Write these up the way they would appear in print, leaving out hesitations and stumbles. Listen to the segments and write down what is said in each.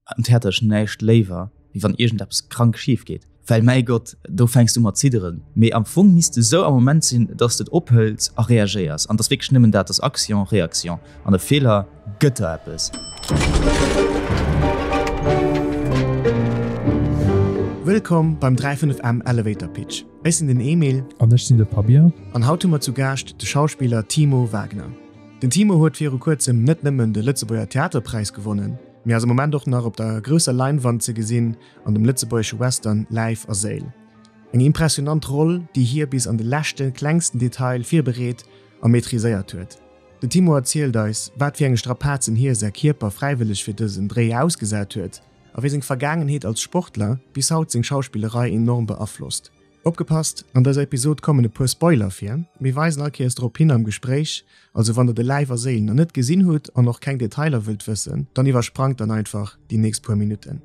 Am Theater ech näischt léiwer, wéi wann iergendeppes krank schif geet. Well mäi Gott, do fänks du mat zidderen. Mee am Fong misst de sou am Moment sinn, dass de et ophëls a reagéiers. An et ass wierklech nëmmen dat, et ass Action, Réaction. An e Feeler gëtt der eppes. Wëllkomm beim 35M Elevator Pitch. Ech sinn den Emil. An ech sinn de Fabien. An haut hu mer zu Gaascht de Schauspiller Timo Wagner. Den Timo huet viru kuerzem net nëmmen de Lëtzebuerger Theaterpräis gewonnen, mee ass am Moment och nach op der grousser Leinwand ze gesinn an dem lëtzebuergesche Western Läif a Séil. Eng impressionant Roll, déi hie bis an de leschte klengsten Detail virbereet a maîtriséiert huet. Den Timo erzielt eis, wat fir enge Strapazen hie säi Kierper fräiwëlleg fir dësen Dréi ausgesat huet a wéi seng Vergaangenheet als Sportler bis haut seng Schauspillerei enorm beaflosst. Opgepasst, An dëser Episod kommen e puer Spoiler vir. Mir weisen all Kéiers drop hin am Gespréich, also wann der de Läif a Séil nach net gesinn hutt an och keng Detailer wëllt wëssen, dann iwwersprangt dann einfach déi nächst puer Minutten.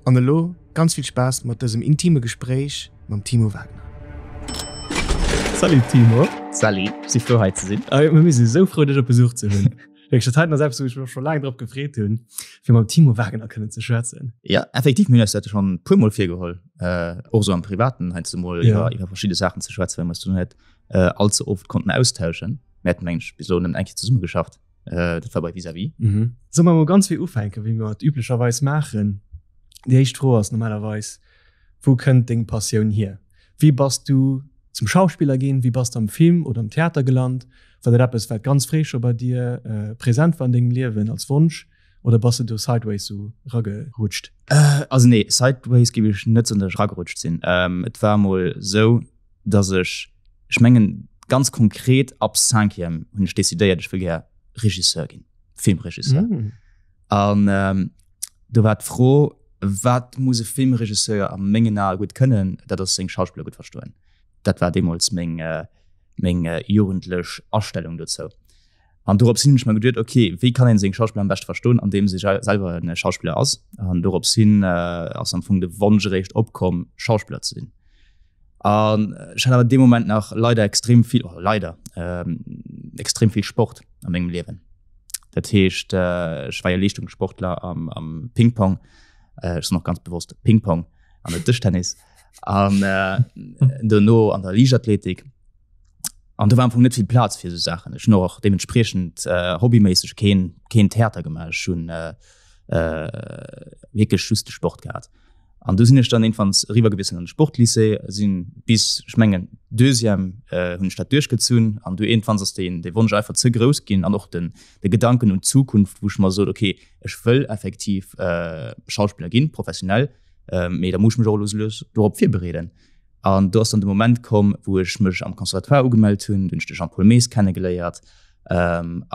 An elo ganz vill Spaass mat dësem intime Gespréich mam Timo Wagner. Salut Timo. Salut, si frou hei ze sinn. Mir si sou frou dech op Besuch ze hunn. Wierklech, dat heiten ass eppes, wou ech mech och scho laang drop gefreet hunn, fir mam Timo Wagner kënnen ze schwätzen. Ja, effektiv, mir hunn eis dat schonn e puermol virgeholl, och esou am Privaten heiansdo mol iwwer, iwwer verschidde Saachen ze schwätzen, well mer eis do net all ze oft konnten austauschen. Mir haten, mengen ech, bis elo nëmmen eng Kéier zesummegeschafft, dat war bei Vis-à-vis. Solle mer mol ganz fréi ufänken, wéi mer et üblecherweis maachen? Déi éischt Fro ass normalerweis, Wou kënnt deng Passioun hier? Wéi bass du zum Schauspiller ginn? Wéi bass de am Film oder am Theater gelant? War dat eppes, wat ganz fréi scho bei dir present war an dengem Liewen als Wonsch oder bass de do sideways sou ragerutscht? Also nee, sideways géif ech net soen, datt ech ragerutscht sinn. Et war emol sou, datt ech, ech mengen ganz konkret ab Cinquième hunn ech decidéiert, ech wëll gär Regisseur ginn, Filmregisseur. An do war d'Fro, Wat muss e Filmregisseur a mengen Ae gutt kënnen? Dat ass seng Schauspiller gutt verstoen. Dat war deemools meng, meng jugendlech Astellung dozou. An dorops hin hunn ech mer geduet, okay, wéi kann een seng Schauspiller am beschte verstoen, andeems ee selwer e Schauspiller ass. An dorops hin ass am Fong de Wonsch eréischt opkomm, Schauspiller ze sinn. An ech hat awer dee Moment nach leider extrem vill, oh leider, extrem vill Sport a mengem Liewen. Dat heescht, ech war jo Leeschtungssportler am, am Ping-Pong. Ech soen och ganz bewosst Ping-Pong an net Dëschtennis. An dono an der Liichtathletik. An do war am Fong net vill Plaz fir esou Saachen. Ech hunn och deementspriechend hobbyméisseg keen, keen Theater gemaach. Ech hunn wierklech just de Sport gehat. An du sinn ech dann irgendwanns eriwwer gewiesselt an de Sportlycée, sinn bis, ech mengen, Deuxième hunn ech dat duerchgezunn. An du irgendwanns ass deen, dee Wonsch einfach ze grouss ginn an och den, de Gedanken un d'Zukunft, wou ech mer sot, okay, ech wëll effektiv Schauspiller ginn, professionell, mee da muss ech mech och elo sou lues dorop virbereeden. An do ass dann de Moment komm, wou ech mech am Conservatoire ugemellt hunn. Do hunn ech de Jean-Paul Maes kennegeléiert. An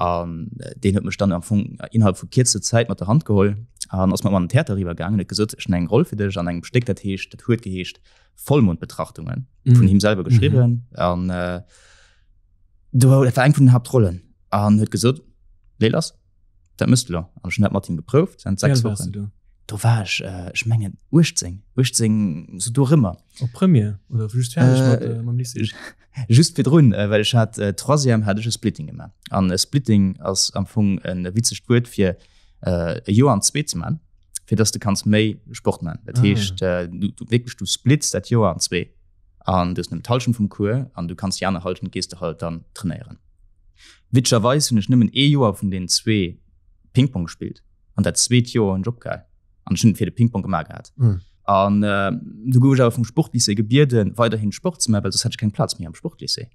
deen huet mech dann am Fong innerhalb vu kierzester Zäit mat der Hand geholl an ass mat mer an den Theater eriwwer gaangen an huet gesot, ech hunn eng Roll fir dech an engem Stéck, dat heescht, dat huet geheescht Vollmondbetrachtungen, vun him selwer geschriwwen. An do, dat war eng vun den Haaptrollen. An huet gesot, Léi lass. Dat mëss de lo. An ech hunn dat mat him geprouft während 6 Wochen. Du? Do war ech, äh, ech mengen 18, 18 so dorëmmer. Op Première oder just fäerdeg äh, mat, äh, mam Lycée? Just virdrun, äh, well ech hat äh, Troisième hat ech e Splitting gemaach. An e Splitting ass am Fong en witzegt Wuert fir äh, e Joer an zwee ze man, fir dass du kanns méi Sport man. Dat ah. heescht äh, du, du wierklech du splitts dat Joer an zwee an du hues nëmmen d'Halschent vum Cours an du kanns déi aner Halschent gees de halt dann trainéieren. Witzegerweis hunn ech nëmmen ee Joer vun deenen zwee Ping-Pong gespillt an dat zweet Joer hunn ech opgehal an ech hunn et fir de Ping-Pong gemaach gehat. An du gouf ech awer vum Sportlycée gebieden, weiderhin Sport ze maachen, well soss hätt ech keng Plaz méi am Sportlycée.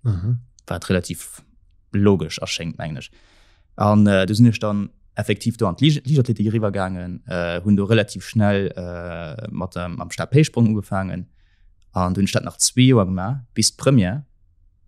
Wat relativ logesch erschéngt, mengen ech. An du sinn ech dann effektiv do an d'Liichtathletik eriwwer gaangen, hunn do relativ schnell mat mam Stabhéichsprong ugefaangen an du hunn ech dat nach zwee Joer gemaach bis d'Première.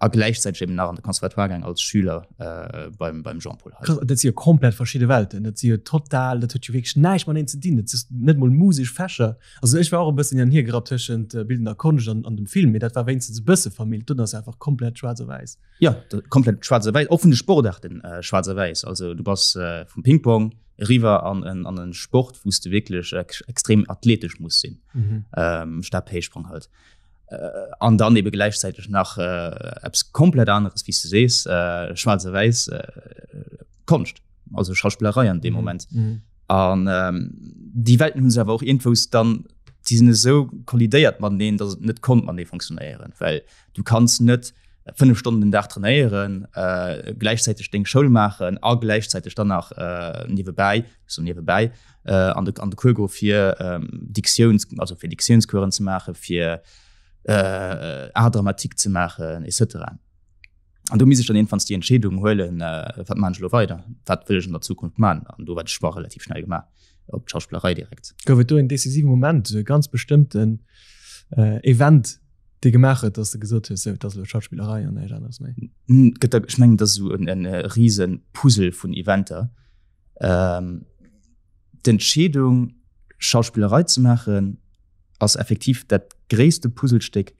a gläichzäiteg eben nach an de Conservatoire gaang als Schüler äh, beim, beim Jean-Paul. Krass, dat si jo komplett verschidde Welten. Dat si jo total, dat huet jo wierklech näischt mateneen ze dinn. Dat ass net mol musesch Fächer. Also ech war och e bëssen hin an hier gerappt tëschent äh, bildender Konscht an, an dem Film, mee dat war wéinstens e bësse Famill. Dunn ass einfach komplett schwaarz a wäiss. Ja, komplett schwaarz a wäiss, och vun de Sportarten äh, schwaarz a wäiss. Also du bass äh, vum Ping-Pong eriwwer an en, an en Sport, wou s de wierklech extrem athletesch muss sinn. Mhm. Ähm, Stabhéichsprong halt. An dann ebe gläichzäiteg nach eppes komplett aneres, wéi s de sees, schwaarz a wäiss, Konscht, also Schauspillerei an deem Moment. An déi Welten hu se awer och iergendwous dann, déi sinn esou kollidéiert mateneen, datt et net konnt matenee funktionéieren, well du kanns net 5 Stonnen den Dag trainéieren, gläichzäiteg deng Schoul maachen a gläichzäiteg dann nach niewebäi, ech soen niewebäi, an de an de Cours goe fir Diktiouns, also fir Diktiounscoursen ze maachen, fir Art dramatique ze maachen et cetera. An do misst ech dann iergendwanns déi Entscheedung huelen, wat maan ech elo weider, wat wëll ech an der Zukunft maan? An do war de Choix relativ schnell gemaach, op d'Schauspillerei direkt. Gouf et do en decisive Moment, esou e ganz bestëmmten Event, dee gemaach huet, dass de gesot hues, sou, et ass elo Schauspillerei an näischt aneres méi? Gëtt der, ech mengen, et ass esou en rise Puzzle vun Eventer. D'Entscheedung, Schauspillerei ze maachen, ass effektiv dat gréisste Puzzlestéck,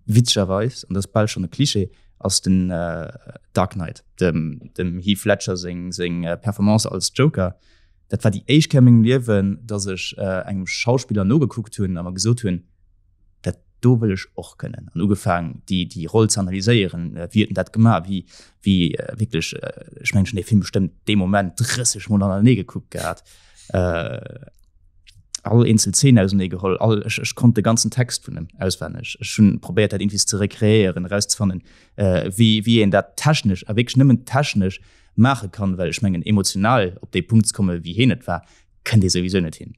Witzegerweis, an dat ass bal schonn e Cliché, ass den Dark Knight, dem dem Heath Ledger seng seng Performance als Joker, dat war déi éischt Kéier a mengem Liewen, datt ech engem Schauspiller nogekuckt hunn a mer gesot hunn, dat do wëll ech och kënnen. An ugefaang déi déi Roll ze analyséieren, wéi huet en dat gemaach, wéi wéi wierklech, ech mengen ech hunn dee Film bestëmmt dee Moment 30 mol hannertenee gekuckt gehat. All eenzel Zeen ausenee geholl, all, ech, ech konnt de ganzen Text vun em auswenneg. Ech hunn probéiert dat iergendwéi ze rekreéieren, erauszefannen, wéi, wéi een dat technesch, a wierklech nëmmen technesch maache kann, well ech mengen emotional op dee Punkt ze kommen, wéi hien et war, kënnt ee souwisou net hin.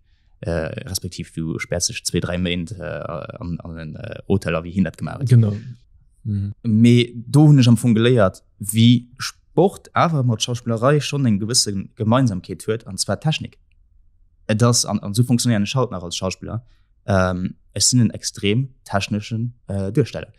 Respektiv du späers dech zwee, dräi Méint an, an en Hotel a wéi hien dat gemaach huet. Genau. Mee do hunn ech am Fong geléiert, wéi Sport awer mat Schauspillerei schonn eng gewësse Gemeinsamkeet huet, an zwar Technik. Et ass, an esou funktionéieren ech haut nach als Schauspiller, ech sinn en extrem techneschen Duersteller.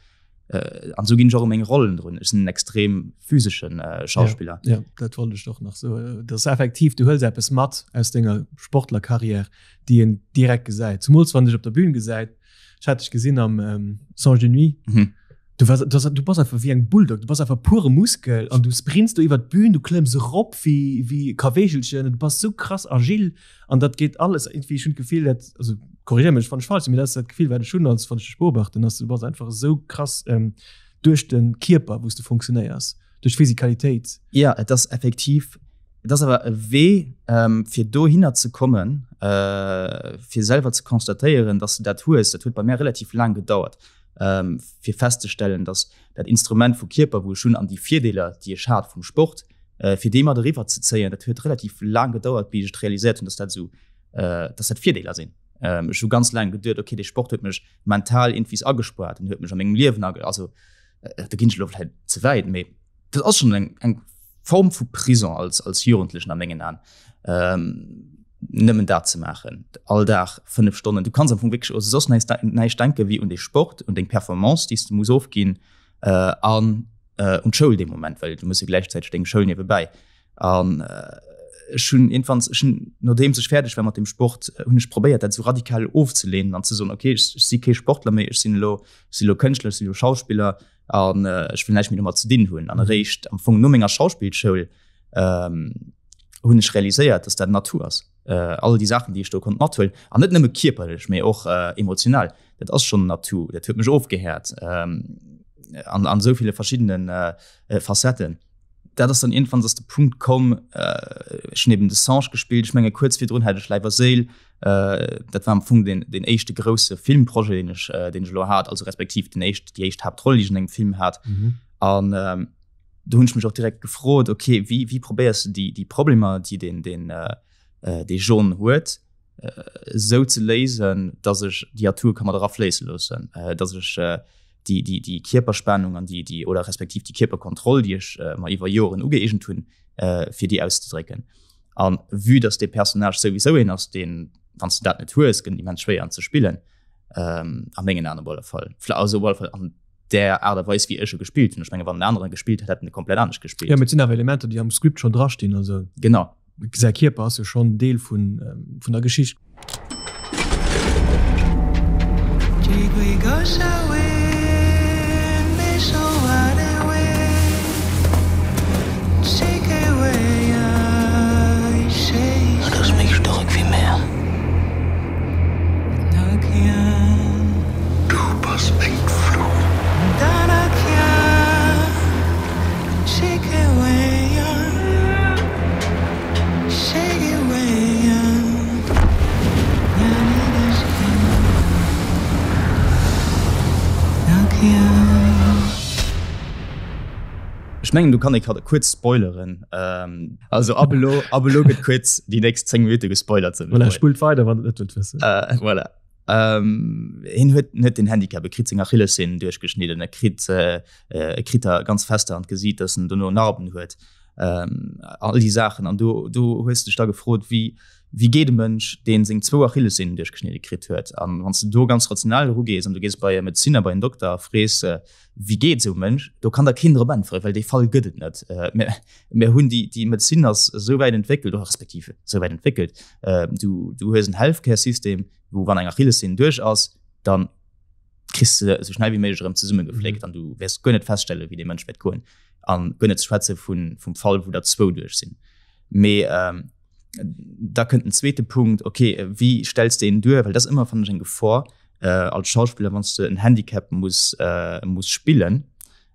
An esou ginn ech och u meng Rollen drun. Ech sinn en extrem physesche Schauspiller. Ja, dat wollt ech och nach soen. Dat ass effektiv, du huels eppes mat aus denger Sportlerkarriär, déi een direkt gesäit. Zumools wann een dech op der Bühn gesäit. Ech hat dech gesinn am Songe de Nuit. Du wars, du, du bass einfach wéi eng Bulldog, du bass einfach pure Muskel an du sprints do iwwer d'Bühn, du klëmms erop wéi, wéi Kaweechelchen, du bass sou krass agil an dat geet alles irgendwie, ech hunn d'Gefill, dat, also korrigéier mech wann ech falsch sinn, mee dat ass dat Gefill wat ech hunn als wann ech dech beobachten, dass du bass einfach esou krass ähm, duerch de Kierper wou s du funktionéiers, duerch d'Physikalitéit. Ja, et ass effektiv, et ass awer e Wee ähm, fir dohinner ze kommen, äh, fir selwer ze constatéieren, dass du dat hues, dat huet bei mär relativ laang gedauert. fir festzestellen, datt dat Instrument vu Kierper, wou ech hunn, an déi Virdeeler, déi ech hat vum Sport, fir déi mat eriwwer ze zéien, dat huet relativ laang gedauert, bis ech et realiséiert hunn, datt dat esou, datt dat Virdeeler sinn. Ech hu ganz laang geduet, okay, dee Sport huet mech mental iergendwies agespuart en huet mech a mengem Liewen, also do ginn ech elo vläicht ze wäit, mee dat ass schonn eng eng Form vu Prison als als Jugendlechen a mengen Aen, nëmmen dat ze maachen, all Dag 5 Stonnen. Du kanns am Fong wierklech u soss näischt näischt denke wéi un dee Sport, un deng Performance, déi s du muss ofginn an un d'Schoul dee Moment, well du muss jo gläichzäiteg deng Schoul niewebäi. An ech hunn iergendwann, ech hunn nodeems ech fäerdeg war mat dem Sport, hunn ech probéiert dat esou radikal ofzeleenen an ze soen, okay, ech si kee Sportler méi, ech sinn elo, ech si elo Kënschtler, ech si elo Schauspiller, an ech wëll näischt méi domat ze dinn hunn. An eréischt am Fong no menger Schauspillschoul hunn ech realiséiert, dass dat Natur ass. All déi Saachen, déi ech do konnt mathuelen, an net nëmme kierperlech, mee och emotional, dat ass schonn Natur. Dat huet mech ofgehäert an an esou ville verschiddene Facetten. Dat ass dann iergendwann ass de Punkt komm, ech hunn eben de Sange gespillt, ech menge kuerz virdrun hat ech Läif a Séil Dat war am Fong den, den éischte grousse Filmprojet, deen ech, äh, deen ech elo hat, also respektiv den éischt, déi éischt Haaptroll, déi ech an engem Film hat. Mhm. An ähm, do hunn ech mech och direkt gefrot, okay, wéi, wéi probéiers du déi, déi Problemer, déi den, den, äh, äh, dee John huet, äh, esou ze léisen, dass ech déi Atoue ka mat erafléisse loossen, äh, dass ech äh, déi, déi, déi Kierperspannung an déi, déi, oder respektiv déi Kierperkontroll, déi ech äh, mer iwwer Joren ugëeegent hunn, äh, fir déi auszedrécken. An vue dass dee Personnage souwisou een ass, deen, wann s de dat net hues, gëtt immens schwéier an ze spillen, a mengen Aen op alle Fall. Also op alle Fall an där Aart a Weis, wéi ech e gespillt hunn. Ech menge wann en aneren e gespillt hätt, hätt en e komplett anescht gespillt. Jo, mee et sinn awer Elementer, déi am Script schonn drastinn. Also genau. Säi Kierper ass jo schonn Deel vun der Geschicht. Et ass méi staark wéi mär. Du bass meng Fluch. mengen do kann ee grad kuerz spoileren. Ähm, also ab elo, ab elo gëtt kuerz déi nächst 10 Minutte gespoilert. Voilà, spullt weider, wann der et net wëllt wëssen. Äh, voilà. Ähm, hien huet net den Handicap, e kritt seng Achillessehnen duerchgeschnidden, e kritt, äh, e kritt der ganz fester an d'Gesiit, dass en dono Narben huet. Ähm, all déi Saachen. An do, do hues dech da gefrot, wéi, wéi geet e Mënsch, deen seng zwou Achillessehnen duerchgeschnidde kritt huet? An wann s de do ganz rational erugees an du gees bei e Medeziner, bei en Dokter a frees, äh, wéi geet esou e Mënsch, do kann der keen drop äntweren, well dee Fall gëtt et net. Mir, mir hunn déi, déi Medezin ass esou wäit entwéckelt, oder respektiv esou wäit entwéckelt, du, du hues en Healthcare-System, wou wann eng Achillessehn duerch ass, dann kriss de esou schnell wéi méiglech erëm zesummegefléckt an du wäers guer net feststellen, wéi dee Mënsch wäert goen. An guer net ze schwätze vun, vum Fall, wou der zwou duerch sinn. Mee da kënnt den zweete Punkt, okay, wéi stells de een duer? Well dat ass ëmmer, fannen ech, eng Gefor, äh, als Schauspiller, wann du en Handicap muss, äh, muss spillen,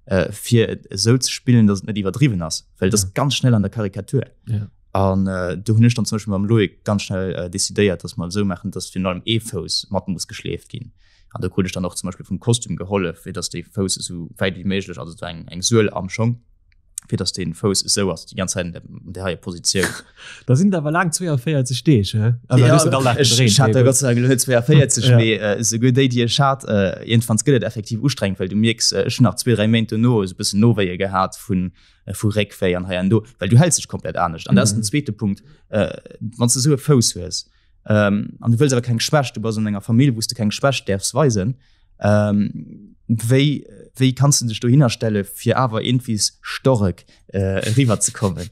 äh, fir et esou ze spillen, dass et net iwwerdriwwen ass, well das ja. ganz schnell an der Karikatur. Ja. An äh, do hunn ech dann zum Beispiel mam Loïc ganz schnell äh, decidéiert, dass mer esou maachen, dass virun allem ee Fouss mat muss geschleeft ginn. An do krut ech dann och zum Beispiel vum Kostüm gehollef, fir dass dee Fouss esou wäit wéi méiglech, also et war eng, eng Suel am Schong, fir dass den Fouss esou ass déi ganz Zäit an der heier Positioun. Da sinn et awer laang 42 Deeg, he? Also, ja, all Dag ech, ech hat Gott sei Dank net 42, ja. mee äh, esouguer déi, déi ech hat, äh, iergendwanns gëtt et effektiv ustrengend, well du mierks, äh, ech hunn nach zwee, dräi Méint dono esou e bëssen Nowéie gehat vun, äh, vu Réckwéi an hei an do, well du häls dech komplett anescht. An dat ass den mhm. zweete Punkt, äh, wann s du esou e Fouss hues, ähm, an du wëlls awer keng Schwächt, du bass an enger Famill, wou s du keng Schwächt däerfs weisen, ähm, wéi, wéi kanns du dech dohinner stelle fir awer iergendwies stork äh, eriwwer ze kommen?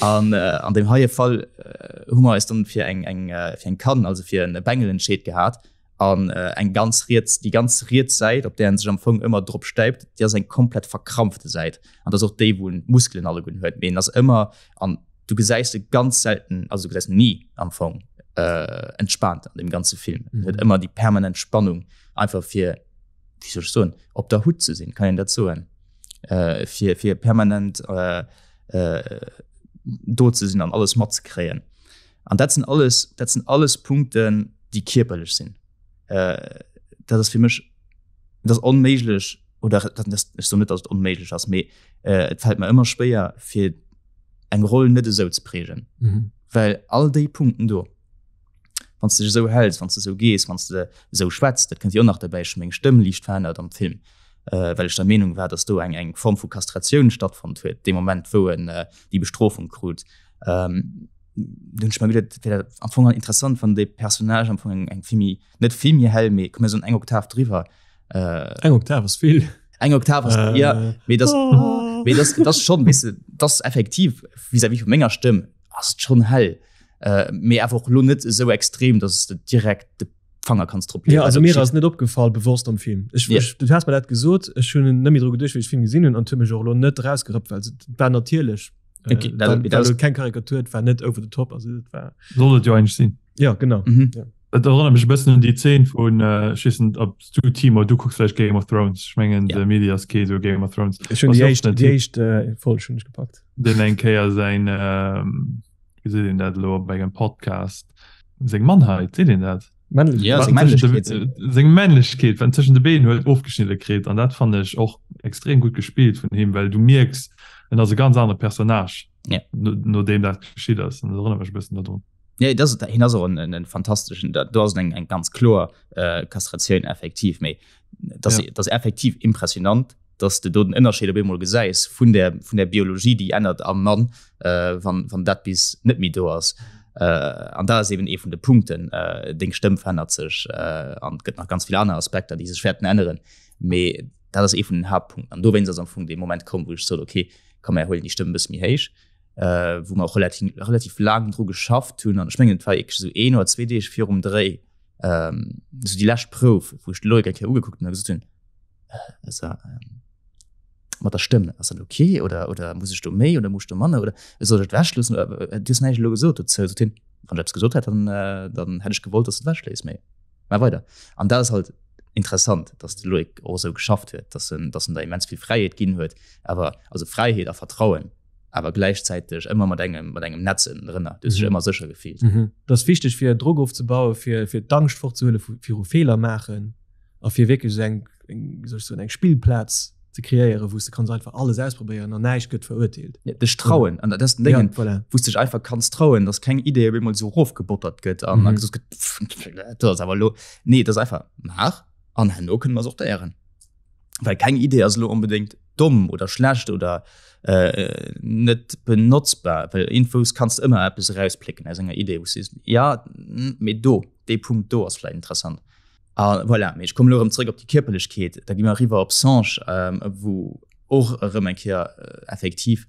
An äh, an dem heie Fall äh, hu mer eis dann fir eng, eng, äh, fir eng Kann, also fir en Bengel entscheet gehat an äh, eng ganz riets, déi ganz riets Säit, op där en sech am Fong ëmmer drop stäipt, déi ass eng komplett verkrampfte Säit an dat ass och déi, wou en d'Muskelen alleguerten huet, mee en ass ëmmer an du gesäis e ganz selten, also du gesäis en ni am Fong äh, entspaant an dem ganze Film. Mhm. Huet ëmmer déi permanent Spannung einfach fir wéi soll ech soen, op der Hut ze sinn, kann een dat soen? Äh, fir, fir permanent äh, äh, do ze sinn an alles matzekréien. An dat sinn alles, dat sinn alles Punkten, déi kierperlech sinn. Äh, dat ass fir mech dat ass onméiglech oder dat, dat, ech soen net, datt et onméiglech ass, mee äh, et fält mer ëmmer schwéier fir eng Roll net esou ze prägen. Mhm. Well all déi Punkten do, wann du dech esou häls, wann du esou gees, wann du esou schwätzt, dat kënnt jo och nach derbäi, ech hu meng Stëmm liicht verännert am Film, äh, well ech der Meenung war, datt do eng eng Form vu Kastratioun stattfonnt huet, dee Moment wou en äh, déi Bestrofung krut. Ähm, do hunn ech mer geduet, et wär dat am Fong interessant, wann dee Personnage am Fong eng eng vill méi, net vill méi hell, mee komm mir soen eng Oktav driwwer, Äh, eng Oktav ass vill. Eng Oktav ass, äh, ja, mee das, oh. mee das, das schon, weißt du, das effektiv vis-à-vis vu menger Stëmm ass et schon hell. Äh, mee awer och lo net esou extrem, dass de direkt de Fanger kanns drop leeën. Ja, also mir ass net opgefall bewosst am Film. Ech, ja. ech, du hast mir dat gesot, ech hunn net méi dru geduecht, wéi ech Film gesinn hunn an huet mech och lo net rausgerëppt, well et war natierlech. Okay, äh, war, war keng Karikatur, et war net over the top, also et war. Soll et jo eigentlich sinn. Ja, genau. Mhm. Ja. Dat erënnert mech e bëssen un déi Zeen vun, ech weess net, ob s du, Timo, du kucks vläicht Game of Thrones. Ech mengen, de Mili ass kee sou Game of Thrones. Ech hunn déi éischt, déi éischt Folg hunn ech gepackt. Deen eng Kéier säin, wéi seet een dat elo op engem Podcast, seng Mannheit, seet een dat? Ja, seng Männlechkeet. Seng Männlechkeet, wat en tëschent de Been huet, ofgeschnidde kritt. An dat fannen ech och extrem gutt gespillt vun him, well du mierks, en ass e ganz anere Personnage, nodeem dat geschitt ass. An dat erënnert mech e bëssen dodrun. Nee, das, hien ass och en, en, en fantasteschen, da, do ass eng, eng ganz kloer äh, Kastratioun effektiv, méi das, ja. das effektiv impressionant, dass du do den Ënnerscheed op eemol gesäis vun der, vun der Biologie, déi ännert am Mann, äh, wann, wann dat bis net méi do ass. Äh, an da ass eben ee vun de Punkten, äh, deng Stëmm verännert sech äh, an gëtt nach ganz vill aner Aspekter, déi sech wäerten änneren. Mee dat ass ee vun den Haaptpunkten. An dowéinst ass am Fong dee Moment komm, wou ech sot, okay, komm, mir huelen déi Stëmm e bësse méi héich. äh, wou mer och relativ, relativ laang dru geschafft hunn. An ech mengen, et war wierklech esou een oder zwee Deeg virum Dréi, ähm, esou déi lescht Prouf, wou ech de Loïc eng Kéier ugekuckt hunn a gesot hunn, äh, also, ähm, mat der Stëmm, ass dat okay oder, oder muss ech do méi oder muss ech do manner oder soll ech et ewechloossen oder äh, du hues näischt elo gesot dozou. Sot hien, wann ech eppes gesot hätt, dann, äh, dann hätt ech gewollt, dass du et ewechléiss, mee mä weider. An dat ass halt interessant, dass de Loïc och esou geschafft huet, dass en, dass en der immens vill Fräiheet ginn huet, awer also Fräiheet a Vertrauen, awer gläichzäiteg ëmmer mat engem mat engem Netz ënnendrënner. Du hues dech ëmmer sécher gefillt. Mhm. Dat ass wichteg fir Drock ofzebauen, fir fir d'Angscht fortzehuele vu viru Feeler maachen a fir wierklech esou eng eng wéi soll ech soen eng Spillplaz. Ze kreéieren, wou s de kanns einfach alles ausprobéieren an näischt gëtt verurteelt. Ja, dech trauen an dat ass den Déngen, ja, voilà. wou s dech einfach kanns trauen, dass keng Idee op eemol esou erofgebottert gëtt an mm -hmm. gesot gëtt, pff, dat ass awer elo. Nee, dat ass einfach maach an herno kënne mer sortéieren. Well keng Idee ass elo onbedéngt domm oder schlecht oder äh, net benotzbar, well Infos kanns ëmmer eppes erausplécken aus enger Idee, wou s sees, ja, mee do, dee Punkt do ass vläicht interessant. A voilà, mee ech kommen elo erëm zréck op déi Kierperlechkeet. Da gi mer eriwwer op Sange, wou och erëm eng Kéier effektiv,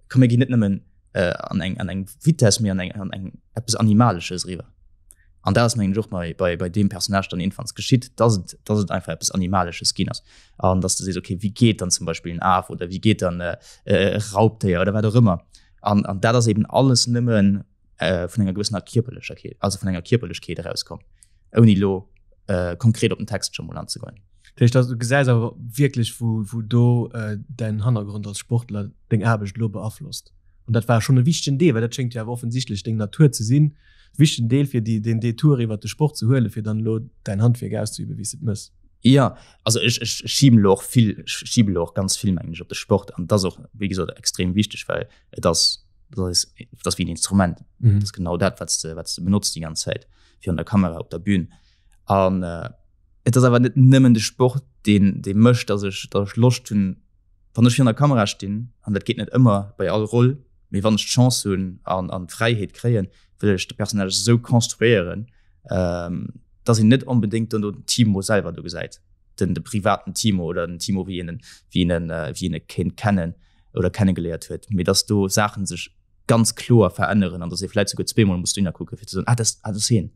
komm mir ginn net nëmmen an eng, an eng Vitess, mee an eng, an eng eppes Animalesches eriwwer. An dat ass mengen ech och bei, bei, bei deem Personnage dann iergendwanns geschitt, dass et, dass et einfach eppes Animalesches ginn ass. An dass du sees, okay, wéi geet dann zum Beispill en Af oder wéi geet dann e Raubdéier oder wat och ëmmer. An, an dat ass eben alles nëmmen vun enger gewëssener Kierperlecherkeet, also vun enger Kierperlechkeet erauskomm, ouni elo konkret op den Text scho mol anzegoen. Dat heescht, du gesäis awer wierklech, wou, wou do däin Hannergrond als Sportler deng Aarbecht elo beaflosst. An dat war schonn e wichtegen Deel, well dat schéngt jo awer offensichtlech deng Natur ze sinn, e wichtegen Deel fir déi, deen Detour iwwert de Sport ze huelen, fir dann elo däin Handwierk auszeüben, wéi s de et mëss. Jo, also ech, ech schiben elo och vill, ech schiben elo och ganz vill, mengen ech, op de Sport. An dat ass och, wéi gesot, extrem wichteg, well et ass, dat ass, dat ass wéi en Instrument. Mhm. Dat ass genau dat, wat s de, wat s de benotzt déi ganz Zäit virun der Kamera op der Bühn. An äh, et ass awer net nëmmen de Sport, deen, dee mécht, dass ech, dass ech Loscht hunn, wann ech virun der Kamera stinn, an dat geet net ëmmer bei all Roll, mee wann ech d'Chance hunn an, an d'Fräiheet kréien, wëll ech de Personnage esou konstruéieren, ähm, dass een net onbedéngt dono den Timo selwer do gesäit, den, de privaten Timo oder den Timo, wéi een en, wéi een en, äh, wéi een e kéint kennen oder kennegeléiert huet, mee dass do Saachen sech ganz kloer veränneren an dass ee vläit souguer zweemol muss dohinner kucken, fir ze soen, ah, dat, ah, dat ass hien.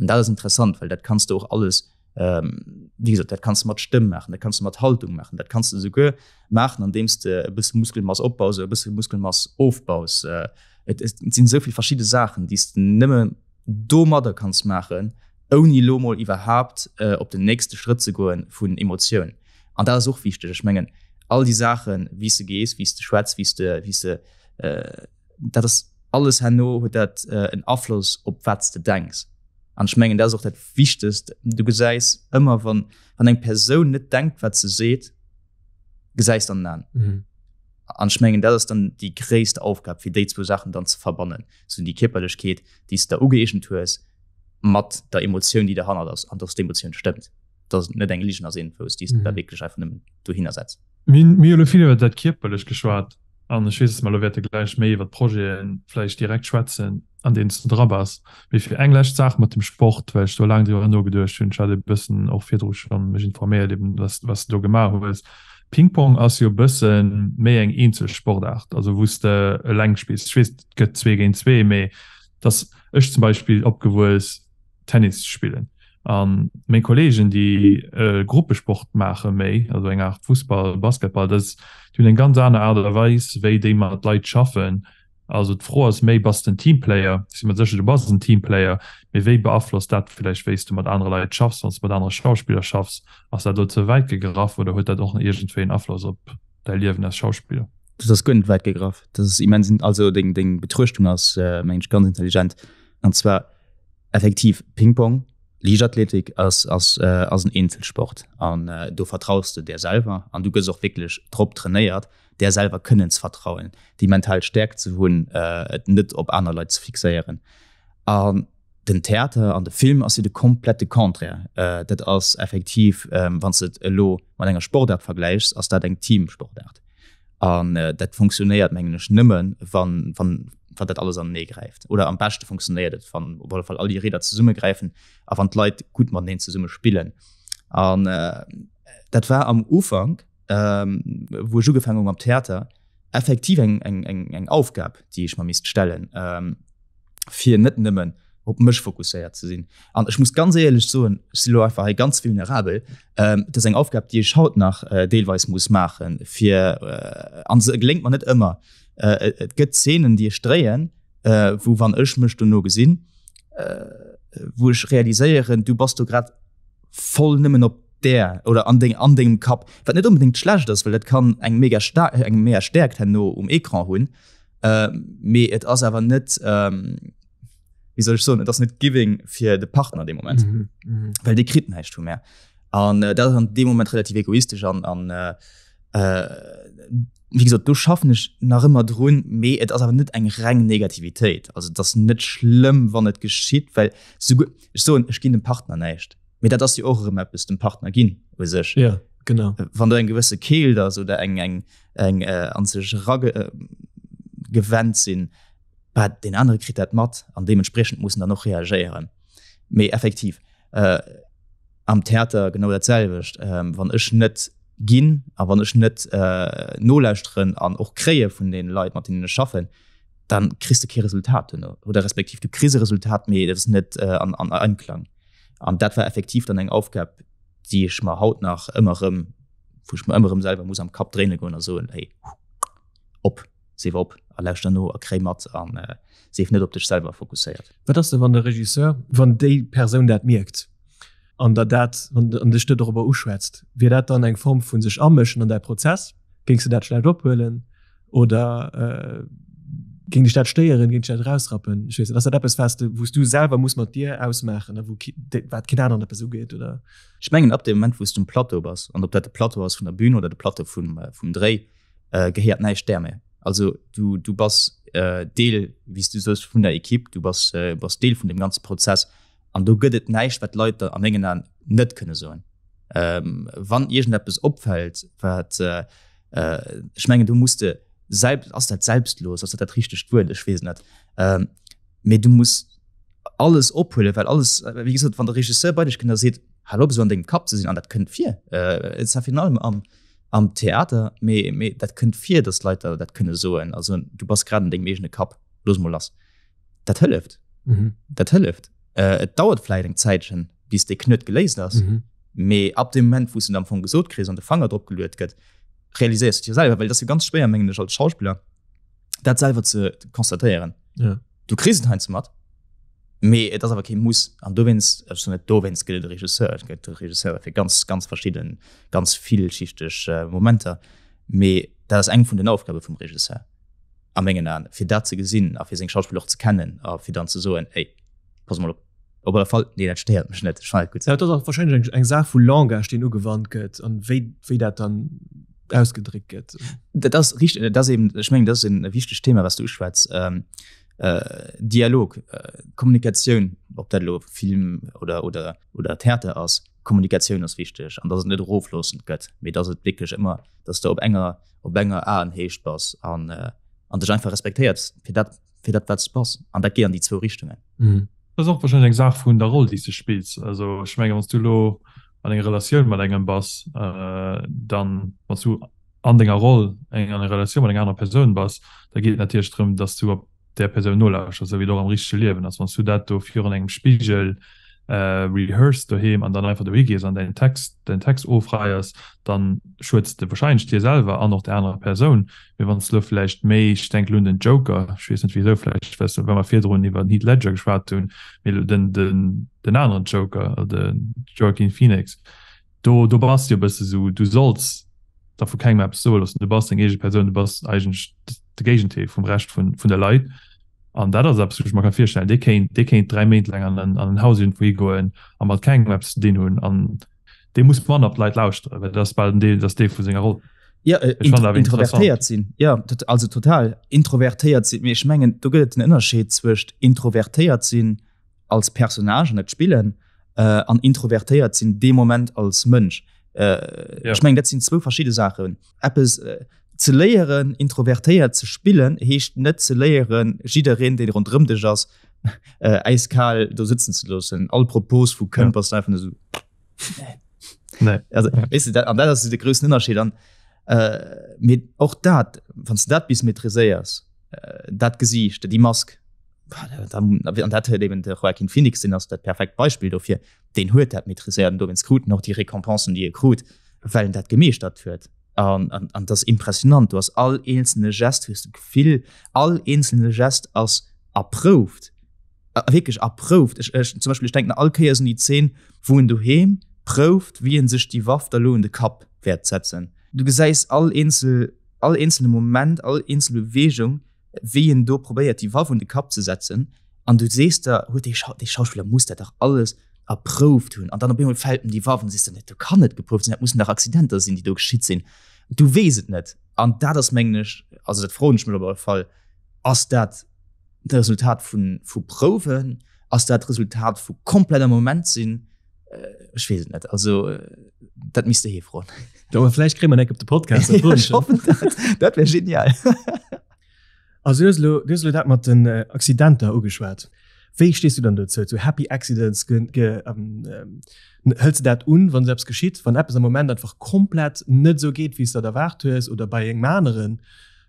An dat ass interessant, well dat kanns de och alles, ähm, wéi gesot, dat kanns de mat Stëmm maachen, dat kanns de mat Haltung maachen, dat kanns de souguer maachen, andeems de e bësse Muskelmass opbaus oder e bësse Muskelmass ofbaus. Äh, et, et sinn esou vill verschidde Saachen, déi s de nëmme domadder kanns maachen, ouni elo mol iwwerhaapt äh, op den nächste Schrëtt ze goen vun Emotioun. An dat ass och wichteg. Ech mengen, all déi Saachen, wéi s de gees, wéi s de schwätz, wéi s de, wéi s de, äh, dat ass alles herno huet dat äh, en Afloss op wat s de denks. An ech mengen, dat ass och dat Wichtegst. Du gesäis ëmmer, wann, wann eng Persoun net denkt, wat se seet, gesäis de an den Aen. Mhm. An ech mengen, dat ass dann déi gréisst Aufgab, fir déi zwou Saachen dann ze verbannen. Sou déi Kierperlechkeet, déi s de der ugëeegent hues, mat der Emotioun, déi derhannert ass, an dass d'Emotioun stëmmt. Dass et net eng Ligen ass, iergendwous, déi s de da wierklech einfach nëmmen dohinner setz. Mir hunn elo vill iwwer dat Kierperlecht geschwat an ech weess, dass mer elo wäerte gläich méi iwwer d'Projete vläicht direkt schwätzen, an deenen s de dra bass. Mee fir eng lescht Saach mat dem Sport, well ech do laang driwwer nogeduecht hunn, ech hat e bëssen och virdru schonn mech informéiert eben, was was de do gemaach hues. Ping-Pong ass jo e bësse méi eng eenzel Sportaart, also wou s de eleng spills. Ech weess, et gëtt zwee géint zwee, mee dass ech zum Beispill opgewuess Tennis spillen an meng Kollegen déi Gruppesport maache méi, also eng Aart Fussball, Basketball, dat déi hunn eng ganz aner Aart a Weis wéi déi mat Leit schaffen. Also d'Fro ass méi, bass de en Teamplayer? Ech si mer sécher du bass en Teamplayer, mee wéi beaflosst dat villäicht wéi s du mat anere Leit schaffs, wann s du mat anere Schauspiller schaffs? Ass dat elo ze wäit gegraff oder huet dat och iergendwéi en Afloss op däi Liewen als Schauspiller? Dat ass guer net wäit gegraff. Dat ass immens, also deng deng Betruechtung ass mengen ech ganz intelligent. An zwar effektiv Ping-Pong, Liichtathletik ass ass ass en Eenzelsport an do vertraus de där selwer an du gëss och wierklech drop trainéiert, där selwer kënnen ze vertrauen, déi mental Stäerkt ze hunn, et net op aner Leit ze fixéieren. An den Theater an de Film ass jo de komplette Contraire. Dat ass effektiv, wann s de et elo mat enger Sportaart vergläichs, ass dat eng Teamsportaart. An dat funktionéiert, mengen ech, nëmme wann, wann, wann dat alles anenee gräift. Oder am beschte funktionéiert et, wann op alle Fall all déi Rieder zesummegräifen a wann d'Leit gutt mateneen zesumme spillen. An dat war am Ufank, wou ech ugefaangen hu mam Theater, effektiv eng, eng, eng, eng Aufgab, déi ech mer misst stellen, fir net nëmmen op mech fokusséiert ze sinn. An ech muss ganz éierlech soen, ech si lo einfach hei ganz vulnerabel, dat ass eng Aufgab, déi ech haut nach deelweis muss maachen, fir, an se geléngt mer net ëmmer, et gëtt Zeenen, déi ech dréien, wou wann ech mech dono gesinn, wou ech realiséieren, du bass do grad voll nëmmen op där oder an deng an dengem Kapp, wat net onbedéngt schlecht ass, well dat kann eng mega sta eng mega Stäerkt herno um Ecran hunn, mee et ass awer net wéi soll ech soen, et ass net giving fir de Partner dee Moment, mm -hmm. well dee kritt näischt vu mär. An dat ass an deem Moment relativ egoistesch an an. Wéi gesot, do schaffen ech nach ëmmer drun, mee et ass awer net eng reng Negativitéit. Also et ass net schlëmm, wann et geschitt, well souguer, ech soen, ech ginn dem Partner näischt, mee dat ass jo och erëm eppes, dem Partner ginn u sech. Ja, genau. Wann do eng gewësse Keelt ass oder eng, eng, eng an sech eragewennt sinn, bah, deen anere kritt dat mat an deementspriechend muss en dann och reagéieren. Mee effektiv, am Theater genau dat selwecht. Wann ech net ginn a wann ech net nolauschteren an och kréie vun deene Leit, mat deenen ech schaffen, dann kriss de kee Resultat duerno oder respektiv du kriss e Resultat, mee dat ass net an Einklang. An dat war effektiv dann eng Aufgab, déi ech mer haut nach ëmmer erëm, wou ech mer ëmmer erëm selwer muss am Kapp dréine goen a soen, hey, op! Seef op a lauschter no a kréi mat an seef net op dech selwer fokusséiert. Wat ass da wann de Regisseur, wann déi Persoun dat mierkt an der dat an dech dorobber uschwätzt, wier dat dann eng Form vu sech amëschen an däi Prozess? Géings de dat schlecht ophuelen oder géing dech dat stéieren, géing dech dat erausrappen? Ech weess net, ass dat eppes wat s de, wou s du selwer muss mat dir ausmaachen a wou wat keen aneren eppes ugeet oder? Ech mengen ab deem Moment wou s du um Plateau bass, an ob dat de Plateau ass vun der Bühn oder de Plateau vum Dréi, äh, gehéiert näischt där méi. Also du, du bass äh, Deel, wéi s du soos, vun der Ekipp, du bass, äh, bass Deel vun dem ganze Prozess an do gëtt et näischt, wat d'Leit der a mengen Aen net kënne soen. Ähm, wann iergendeppes opfält, wat äh, äh, ech mengen, do muss de selbst, ass dat selbstlos, ass dat dat richtegt Wuert, ech weess net, ähm, mee du muss alles ophuelen, well alles, wéi gesot, wann de Regisseur bei dech kënnt a seet, hal op esou an dengem Kapp ze sinn, an dat kënnt vir, äh, et ass virun allem am, am Theater, mee, mee dat kënnt vir, dass Leit der dat kënne soen. Also du bass grad an dengem eegene Kapp, looss mol lass. Dat hëlleft. Mhm. Dat hëlleft. Äh, et dauert vläicht eng Zäitchen, bis dee Knuet geléist ass. Mhm. Mee ab dem Moment, wou s en am Fong gesot kriss an de Fanger drop geluet gëtt, realiséiers du et jo selwer, well et ass jo ganz schwéier, mengen ech, als Schauspiller, dat selwer ze constatéieren. Ja. Du kriss et heiansdo mat, mee et ass awer kee Muss. An dowéinst, ech soen net dowéinst gëtt et e Regisseur, et gëtt Regisseure fir ganz, ganz verschidden, ganz villschichteg Momenter, mee dat ass eng vun den Aufgabe vum Regisseur a mengen Aen, fir dat ze gesinn a fir seng Schauspiller och ze kennen a fir dann ze soen, ey, pass mol op. Op alle Fall, nee, dat stéiert mech net, ech fannen et gutt. Ja, et ass och warscheinlech eng, eng Saach vu Langage, deen ugewannt gëtt an wéi, wéi dat dann ausgedréckt gëtt. Dat ass richteg, dat ass eben, ech mengen, dat ass en wichtegt Thema, wat s du uschwätz. Ähm, äh, Dialog, äh, Kommunikatioun, ob dat elo Film oder, oder, oder Theater ass, Kommunikatioun ass wichteg an dass et net erofloossend gëtt, mee dass et wierklech ëmmer, dass de op enger, op enger Aenhéicht bass an, äh, an dech einfach respektéiert fir dat, fir dat wat s bass an dat geet an déi zwou Richtungen. Mhm. Dat ass och wahrscheinlech eng Saach vun der Roll déi s de spills. Also ech mengen wann s du elo an enger Relatioun mat engem bass, dann wann s du an denger Roll eng an enger Relatioun mat enger anerer Persoun bass, da geet et natierlech drëm, datt s du op där Persoun nolauschters, esou wéi et och am richtege Liewen ass. Wann s du dat do virun engem Spigel rehearse doheem an dann einfach dohi gees an däin Text, däin Text ofreiers, dann schueds de wahrscheinlech dir selwer an och der anerer Persoun. Mee wann s de elo vläicht méi, ech denken elo un den Joker, ech weess net wisou, vläicht well well mer virdrun iwwer den Heath Ledger geschwat hunn, mee elo den, den, den aneren Joker, de Joaquin Phoenix, do, do bass de jo e bësse sou, du solls der vu kengem eppes soe loossen, du bass deng eege Persoun, du bass eigentlech de Géigendeel vum Rescht vun, vun de Leit. An dat ass eppes, wou ech mer ka virstellen, dee kéint, dee kéint 3 Méint laang an en, an en Haus iergendwou higoen a mat kengem eppes ze dinn hunn. An dee muss manner op d'Leit lauschteren, well dat ass bal den Deel, dat ass Deel vu senger Roll. Ja, äh, int introvertéiert sinn. Ja, tot, also total introvertéiert sinn. Mee ech mengen, do gëtt et den Ënnerscheed zwëscht introvertéiert sinn als Personnage an net spillen äh, an introvertéiert sinn dee Moment als Mënsch. Äh, ja. Ech mengen, dat sinn zwou verschidde Saachen. Eppes äh, ze léieren, introvertéiert ze spillen, heescht net ze léieren, jiddereen, deen ronderëm dech ass, äh, äiskal do sëtzen ze loossen. All Propos vu kënnt, ja. bass du einfach nur so. Nee. Nee. Also, ja. weißt du, dat, an dat ass de groussen Ënnerscheed an äh, mee och dat, wann du dat bis maîtriséiers, äh, dat Gesiicht, déi Mask, an dat huet eben de Joaquin Phoenix, deen ass dat perfekt Beispill dofir, deen huet dat maîtriséiert an dowéinst krut en och déi Récompensen, déi e krut, well en dat gemeeschtert huet. An, an, an dat ass impressionant, du ass all eenzelne Gest, hues du d'Gefill, all eenzelne Gest ass erprouft, wierklech erprouft. Ech, ech, zum Beispill, ech denken all Kéiers un déi Zeen, wou en doheem prouft, wéi en sech déi Waff da lo un de Kapp wäert setzen. Du gesäis all eenzel, all eenzelne Moment, all eenzel Beweegung, wéi en do probéiert déi Waff un de Kapp ze setzen an du sees der, huet dee Schau, dee Schauspiller muss dat dach alles. erprouft hunn an dann op eemol fält em déi Waff an du sees der, dat do kann net geprouft sinn, dat mussen dach Accidenter sinn, déi do geschitt sinn. Du weess et net an dat ass mengen ech, also dat froen ech mech op alle Fall, ass dat d'Resultat vu vu Prouwen, ass dat d'Resultat vu komplett am Moment sinn? Ech weess et net, also dat misst de hie froen. Jo, vläicht kréie mer en enk op de Podcast. Ech hoffen dat, dat wär genial. Also du hues elo, du hues elo dat mat den Accidenter ugeschwat. Wéi stees du dann dozou, zu Happy Accidents? Ge, ge, ähm, hëls de dat un, wann esou eppes geschitt, wann eppes am Moment einfach komplett net esou geet, wéi s de dat erwaart hues oder bei engem aneren?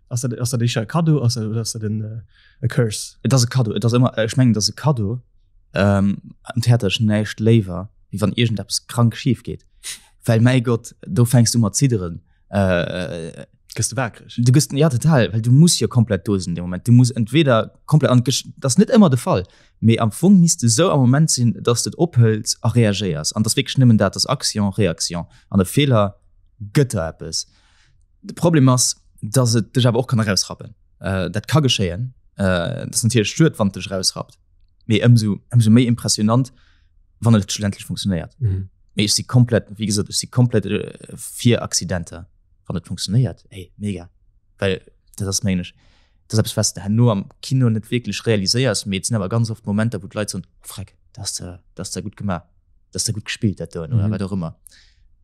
Ass dat, ass dat éischer e Kaddo ass dat, oder ass dat en e Curse? Et ass e Kaddo. Et ass ëmmer, ech mengen, et ass e Kaddo. Ähm, am Theater ech näischt léiwer, wéi wann iergendeppes krank schif geet. Well mäi Gott, do fänks du mat zidderen. Äh, Gëss de waakreg? Du gëss, ja total, well du muss jo komplett do sinn dee Moment. Du muss entweder komplett, an dat ass net ëmmer de Fall, mee am Fong misst de sou am Moment sinn, dass de et ophëls a reagéiers. An et ass wierklech nëmmen dat, dass Action, Reaction. An e Feeler gëtt der eppes. De Problem ass, dass et dech awer och kann erausrappen. Äh, dat ka geschéien. Äh, dat ass natierlech schued, wann et dech erausrappt, mee ëmsou, ëmsou méi impressionant, wann et schlussendlech funktionéiert. Mhm. Mee ech si komplett, wéi gesot, ech si komplett äh, fir Accidenter, wann et funktionéiert. Ey, mega. Well dat ass mengen ech, dat ass eppes, was de herno am Kino net wierklech realiséiers, mee et sinn awer ganz oft Momenter, wou d'Leit soen, oh, freck, dat ass der, dat ass der gutt gemaach, dat ass der gutt gespillt, dat doen, oder mhm. wat och ëmmer.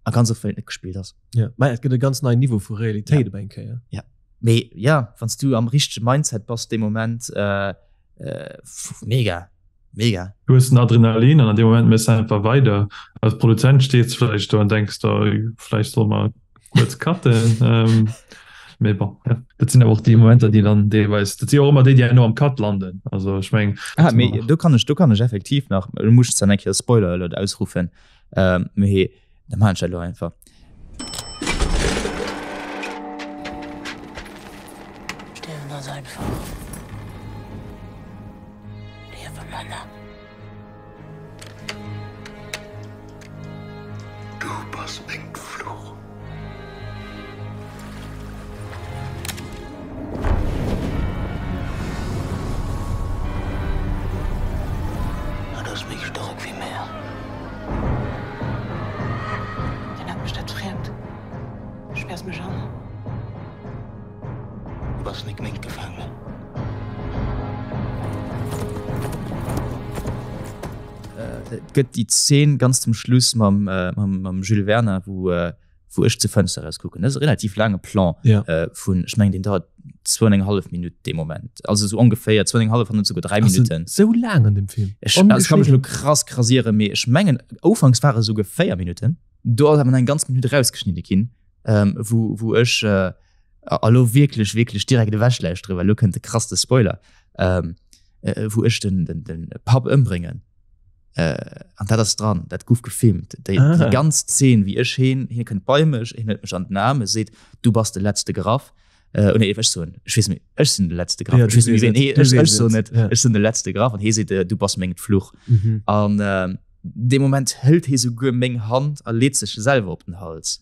A ganz oft, well et net gespillt ass. Ja, mä et gëtt e ganz neien Niveau vu Realitéit ja. op eng Kéier. Ja. Mee ja, wann s du am richtege Mindset bass dee Moment, äh, äh, mega. Mega. Du hues den Adrenalin an an deem Moment méchs de einfach weider. Als Produzent stees de vläicht do an denks der, vläicht solle mer kuerz cutten. Ähm, mee bon, ja. Dat sinn awer och déi Momenter, déi dann deelweis, dat si och ëmmer déi, déi herno am Cut landen. Also ech meng. Ah, mee do kann ech, do kann ech effektiv nach, do muss ech dann eng Kéier Spoiler Alert ausruffen, ähm, mee da maachen ech dat elo einfach. Stierwen ass einfach. Liewe manner. Du bass meng Fluch. Et ass méi staark wéi mär. Dir nennt mech dat Friemt. Späers mech an. Du bass nik meng Gefaangenen. Et gëtt déi Zeen ganz zum Schluss mam, mam, mam Jules Werner, wou, wou ech zur Fënster eraus kucken. Dat ass e relativ laange Plan ja. äh, vun, ech mengen, deen dauert zwou an eng hallef Minutt dee Moment. Also sou ongeféier zwou an eng hallef, wann net souguer dräi Minutten. Sou laang an dem Film? Ech, also ech ka mech elo krass krasieren, mee ech mengen, ufanks ware souguer 4 Minutten. Do ass awer nach eng ganz Minutt erausgeschnidde ginn, ähm, wou, wou ech äh, a lo wierklech, wierklech direkt ewechlauschteren, well lo kënnt de krasste Spoiler, ähm, äh, wou ech den, den, den Papp ëmbréngen. Äh, an dat ass dran, dat gouf gefilmt. Déi, ah. déi ganz Zeen, wéi ech heen, hien kënnt bei mech, hien hëlt mech an den Aarm, e seet, du bass de letzte Graff. Äh, oh nee, ech soen, ech weess net, ech sinn de letzte Graff. Ja, ech weess net, wien, ech, ech soen net, ja. ech sinn de letzte Graff an hie seet, äh, du bass meng Fluch. Mhm. An äh, dee Moment hëlt hie souguer meng Hand a leet sech selwer op den Hals.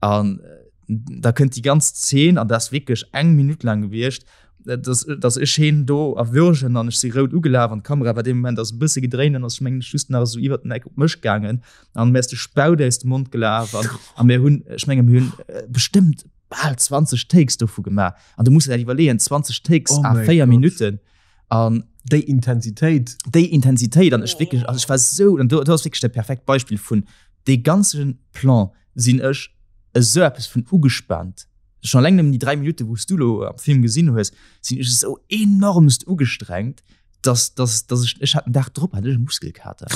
An da kënnt déi ganz Zeen, an dat ass wierklech eng Minutt laang gewiescht, dass, dass ech heen do erwürgen an ech si rout ugelaf an d'Kamera war dee Moment ass e bësse gedréint an ass, ech mengen, just nach esou iwwert den Eck op mech gaangen an mir ass de Spaut aus dem Mond gelaf an, a mir hunn, ech menge mir hunn bestëmmt bal 20 Takes dovu gemaach. An du muss der dat iwwerleeën, 20 Takes Oh a mäi 4 Gott. Minutten. An Déi Intensitéit. Déi Intensitéit an ech wierklech, also ech war esou, an do, do ass wierklech dat perfekt Beispill vun dee ganze Plan sinn ech esou eppes vun ugespaant. Schon alleng nëmmen déi 3 Minutten, wou s du lo am Film gesinn hues, sinn ech esou enormst ugestrengt, dass, dass, dass ech, ech hat den Dag drop hat ech e Muskelkater.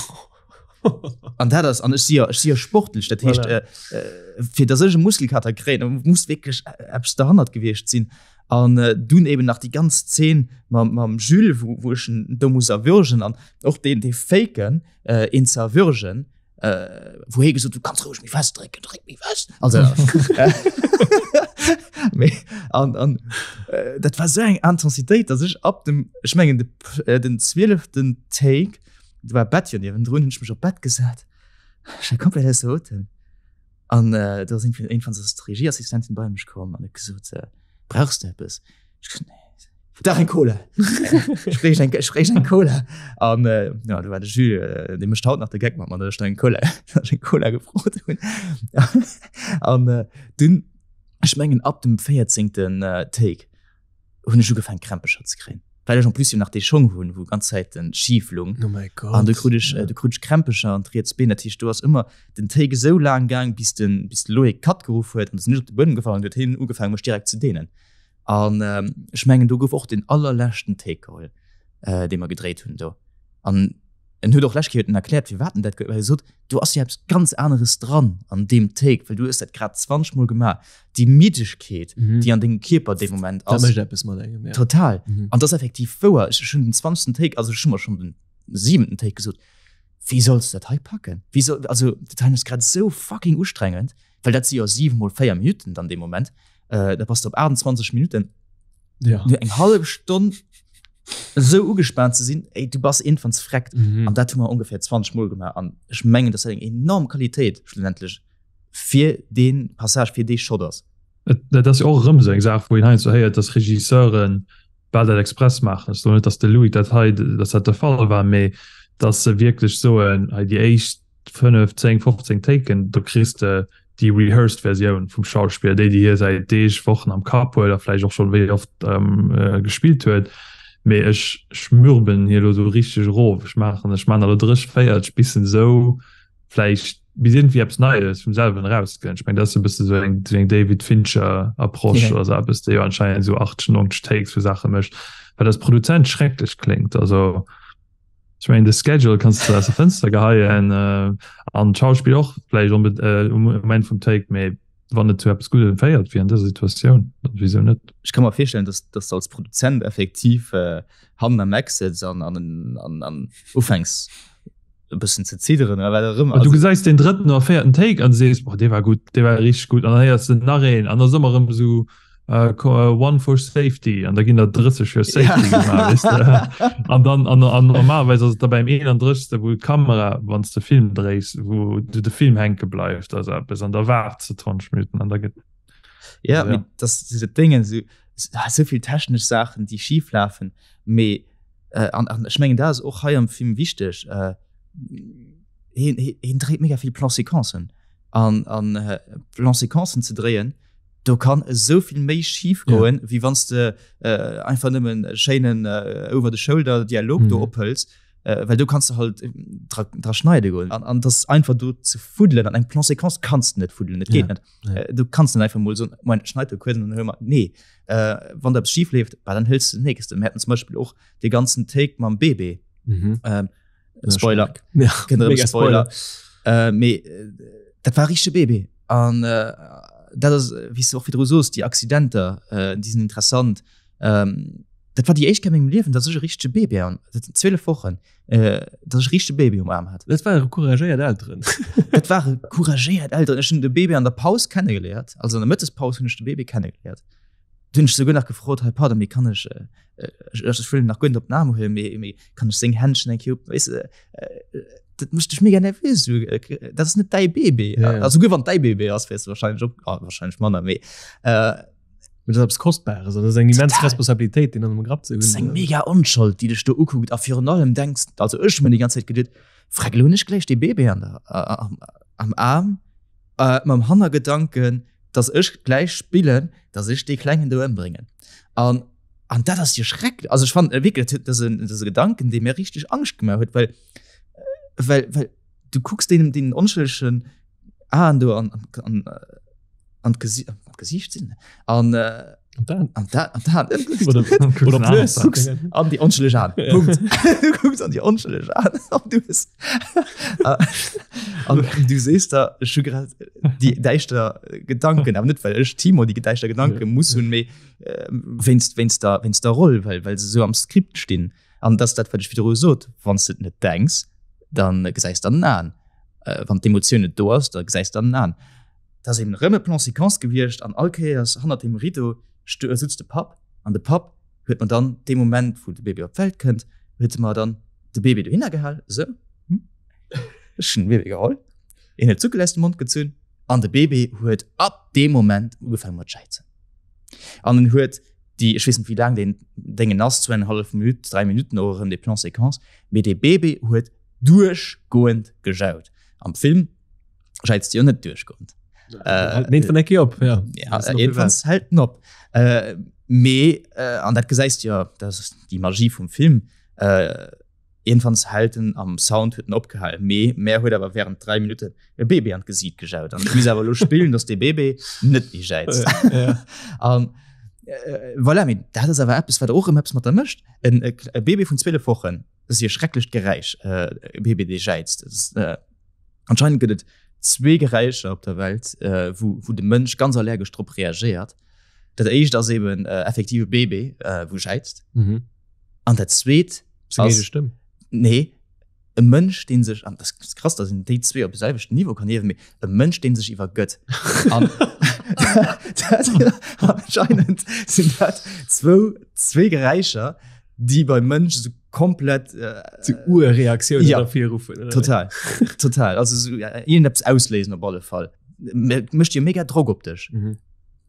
An dat ass, an ech si jo, ech si jo sportlech, dat heescht, Voilà. äh, äh, fir dass ech e Muskelkater kréien, da muss wierklech eppes derhannert gewiescht sinn. An äh, dunn eben nach déi ganz Zeen mam, mam Jules, wou, wou ech en do muss erwürgen an och deen, dee Faken, äh, een ze erwürgen, äh, wou hie gesot, du kanns roueg méi fest drécken, dréck méi fest. Also, äh, mee, an, an äh, dat war sou eng Intensitéit, dass ech ab dem, ech mengen de, äh, den zwieleften Take, do war Bett jo niewendrun, hunn ech mech op d'Bett gesat, ech war komplett ausser Otem. An äh, do ass iergendwann ass d'Regieassistentin bei mech komm an huet gesot, äh, brauchs du eppes? Ech gesot, nee. Dach eng Cola. Ech bréicht eng, ech bréicht eng Cola. An äh, ja, du war de Jules, äh, dee mécht haut nach de Geck mat mer, datt ech da eng Cola, datt ech eng Cola gefrot hunn. An äh, dunn, ech mengen ab dem 14. Äh, Take hunn ech ugefaangen Krämpecher ze kréien. Well ech en plus jo nach déi Schong hunn, wou ganz Zäit den schif lung. Oh mäi Gott. An du krut ech, äh, du krut ech Krämpecher an d'riets Been. Dat heescht, do ass ëmmer den Take esou laang gaang, bis den, bis de Loïc Cut geruff huet an du sinn ech op de Buedem gefall an du huet hien ugefaangen mech direkt ze deenen. An ech mengen do gouf och den allerleschten Take geholl, dee mer gedréit hunn do. An en huet och lech Kéier huet en erkläert, firwat en dat ge-, well e sot, do ass jo eppes ganz aneres dran an deem Take, well du hues dat grad 20 Mol gemaach. Déi Middegkeet, déi an dengem Kierper dee Moment ass. Dat mécht eppes mat engem, ja. Total. An dat ass effektiv wouer. Ech hunn den zwanzegsten Take, also ech hu mer schonn den siwenten Take gesot, wéi solls de dat hei packen? Wéi soll, also dat hei ass grad esou fucking ustrengend, well dat si jo 7 mol 4 Minutten dann dee Moment. Äh, da bass de op 28 Minutten. Ja. Nur eng hallef Stonn esou ugespaant ze sinn, ey, du bass iergendwann z'freckt. Mhm. An dat hu mer ongeféier 20 Mol gemaach. An ech mengen, dass dat eng enorm Qualitéit schlussendlech fir dee Passage, fir dee Shot ass. Et, dat ass jo och erëm esou eng Saach, wou een heiansdo héiert, dass Regisseuren bal dat express maachen. Ech soen net, dass de Louis dat hei, dass dat de Fall war, mee dass se wierklech soen, hei déi éischt 5, 10, 15 Taken, do kriss de déi rehearsed Versioun vum Schauspiller, déi déi hie säit Deeg, Wochen am Kapp huet a vläicht och schonn wéi oft gespillt huet. Mee ech schmürben hie lo sou richteg erof. Ech maachen, ech maachen der lo 30, 40 bis en esou vläicht bis iergendwéi eppes Neies vum selwen erauskënnt. Ech mengen, dat ass e bësse sou eng, sou eng David Fincher Approche Yeah. oder sou eppes, dee jo anscheinend sou 80, 90 Takes fir Saache mécht, wat als Produzent schrecklech kléngt. Also ech mengen, de Schedule kanns de aus der Fënster geheien an d'Schauspill och vläicht onbe um um Enn vum Take, mee wann et zu eppes Guddem féiert wéi an dëser Situatioun, dann wisou net? Ech ka mer virstellen, dass dass de als Produzent effektiv hannen am Eck sëtz an an an an ufänks e bëssen ze zidderen oder wat och ëmmer. Du gesäis deen drëtten oder véierten Take an sees, boah, dee war gutt, dee war richteg gutt an dann héiers de nach een an da ass ëmmer erëm esou one for safety an da ginn der 30 fir Safety gemaach, weess de. An dann an, an normalerweis ass et da beim 31. wou d'Kamera, wann s de Film dréis, wou du de Film hänke bleift oder sou eppes an da waarts de 20 Minutten an da gëtt. Ja, mee dat si sou d'Déngen, sou souvill technesch Saachen, déi schif lafen, mee An, an ech mengen dat ass och hei am Film wichteg. Äh, hien, hien dréit mega vill Plan-séquencen. An, an äh, Plan-séquencen ze dréien, do kann esou vill méi schif goen, ja. wéi wann s de äh, einfach nëmmen e schéinen äh, over-the-shoulder-Dialog mm. do ophëls. Äh, well do kanns du halt äh, dra, dra schneide goen. An, an das einfach do ze fuddelen, an eng Plan-séquence kanns du net fuddelen, dat ja. geet net. Ja. Äh, du kanns net einfach mol so, mein, schneid do kuerz an dann hör mal, nee. Äh, wann der schief leeft, bah, dann hëls du den nächsten. Mir hatten zum Beispiel och de ganzen Take mam Baby. Mhm. Ähm, Spoiler. Ja, Kennt mega Spoiler. Spoiler. Äh, mee, äh, dat war richtege Baby. An äh, dat ass, wéi s du och virdru soos, déi Accidenter, äh, déi sinn interessant. Ähm, dat war déi éischt Kéier a mengem Liewen, dass ech e richtege Baby an dat sinn 12 Wochen, äh, dass ech e richtege Baby um Aarm hat. Dat ware couragéiert Elteren. Dat ware couragéiert Elteren. Ech hunn de Baby an der Paus kennegeléiert, also an der Mëttespaus hunn ech de Baby kennegeléiert. Du hunn ech souguer nach gefrot, hei pardon, mee kann ech, äh, ech, ech wëll en nach guer net op den Aarm huelen, mee, mee kann ech seng Händchen eng Kéier op, weess de, äh, dat mécht dech mega nervös, du, dat ass net däi Baby. Ja, ja. Also souguer wann et däi Baby ass, wäers de wahrscheinlech op, ah, wahrscheinlech manner, mee, äh, Mee dat ass eppes Kostbares an dat ass eng immens Total. Responsabilitéit, deen an dem Grapp ze Das ist eng hunn. mega Onschuld, déi dech do ukuckt a virun allem denks, also ech hu mir déi ganz Zäit geduet, Freck, elo hunn ech gläich dee Baby an der, am, am Aarm, äh, mam Hannergedanken, dass ech gläich spillen, dass ech dee Klengen do ëmbréngen. An, an dat ass jo schrecklech. Also ech fannen wierklech, dat ass en, dat ass e Gedanken, dee mir richteg Angscht gemaach huet, well, well, well du kucks deenen, deenen onschëllegen Aen do an, an, an, an d'Gesi an d'Gesiicht sinn an äh, An an da an da Oder, oder Oder kucks an déi onschëlleg Aen. Punkt. Du kucks an déi onschëlleg Aen an du hues an du sees der ech hu grad déi däischter Gedanken, awer net well ech Timo déi däischter Gedanke muss hunn, mee äh, wéinst wéinst der wéinst der Roll, well well se sou am Skript stinn. An dat ass dat wat ech virdru sot, wann s de et net denks, dann gesäis de an den Aen. Äh, wann d'Emotioun net do ass, da gesäis de an den Aen. Dat ass eben erëm e Plan séquence gewiescht an all Kéiers hannert deem Rideau sutz de Papp an de Papp huet mer dann dee Moment, wou de Baby op d'Welt kënnt, huet e mer dann de Baby dohinner gehal, esou, hm, ech hunn de Baby geholl, hien huet d'Zuckel aus dem Mond gezunn an de Baby huet ab deem Moment ugefaange mat schäizen. An en huet. Déi, ech weess net wéi laang deen Déngen ass, zwouenhallef Minutt, 3 Minutten och erëm dee Plan séquence, mee dee Bébé huet duerchgoend gejaut. Am Film jäizt jo net duerchgoend. Äh, nee, vun Ecke op, ja. Ja, jedenfalls hält en op. Äh, mee, äh, an dat gesäis du jo, dat ass déi Magie vum Film, äh, Iergendwanns hält en am Sound huet en opgehal, mee mär huet awer während 3 Minutten e Bébé an d'Gesiit gejaut an ech misst awer elo spillen, dass dee Bébé net méi jäizt. An voilà, mee dat ass awer eppes, wat och erëm eppes mat der mécht. En e Bébé vun 12 Wochen, dat ass jo e schrecklecht Geräisch, e Bébé dee jäizt. Dat ass anscheinend gëtt et zwee Geräischer op der Welt, wou wou de Mënsch ganz allergesch drop reagéiert. Dat éischt ass eben effektiv e Bébé wou jäizt. An dat zweet Seng eege Stëmm? Nee, e Mënsch, dee sech, an dat ass krass, datt een déi zwee op de selwechten Niveau kann hiewen, mee e Mënsch, dee sech iwwergëtt. An dat, anscheinend sinn dat zwou, zwee Geräischer, déi beim Mënsch esou komplett. Äh, Zu Urreaktiounen ja, ervirruffen. Oder? Total, total. Also so, ja, iergendeppes ausléisen op alle Fall. Mécht jo mega Drock op dech. Mhm.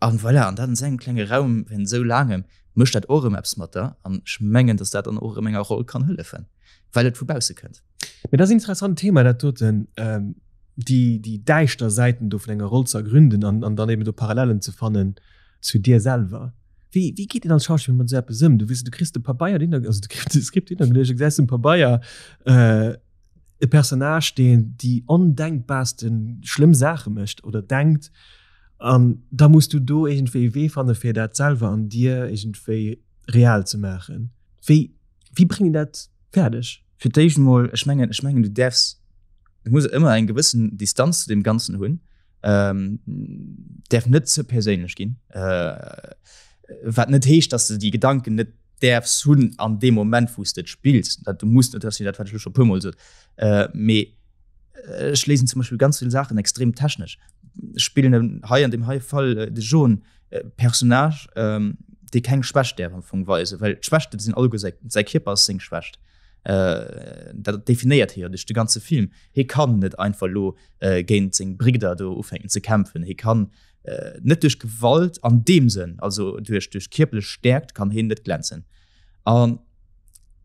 An voilà, an dat an esou engem klenge Raum während esou laangem. Mécht dat och erëm eppes mat der an ech mengen, dass dat dann och erëm enger Roll kann hëllefen, well et vu bausse kënnt. Mee dat ass en interessant Thema dat doten, déi déi däischter Säiten do vun enger Roll ze ergründen an an dann eben do Parallellen ze fannen zu dir selwer. Wéi wéi geet een als Schauspiller mat esou eppes ëm? Du weess, du kriss de Pabeier hinner, also du kriss de Skript hinnergeluecht, du gesäis um Pabeier e Personnage, deen déi ondenkbarste schlëmm Saache mécht oder denkt An da muss du do iergendwéi e Wee fanne fir dat selwer an dir iergendwéi real ze maachen. Wéi, wéi bréngt een dat fäerdeg? Fir d'éischt emol, ech mengen, ech mengen du däerfs, du muss ëmmer eng gewëssen Distanz zu deem Ganzen hunn, däerf net ze perséinlech ginn, wat net heescht, dass de déi Gedanken net däerfs hunn an deem Moment wou s de et spills. Dat du muss, dat ass jo dat wat ech elo scho e puermol sot, mee ech léisen zum Beispill ganz vill Saachen extrem technesch. Ech spillen hei an deem hei Fall de John, e Personnage, dee keng Schwächt däerf am Fong weisen, well d'Schwächte sinn alleguer säi, säi Kierper ass seng Schwächt. Dat definéiert hie jo duerch de ganze Film. Hie kann net einfach elo géint seng Bridder do ufänken ze kämpfen. Hie kann net duerch Gewalt an deem Sënn, also duerch, duerch kierperlech Stäerkt kann hien net glänzen. An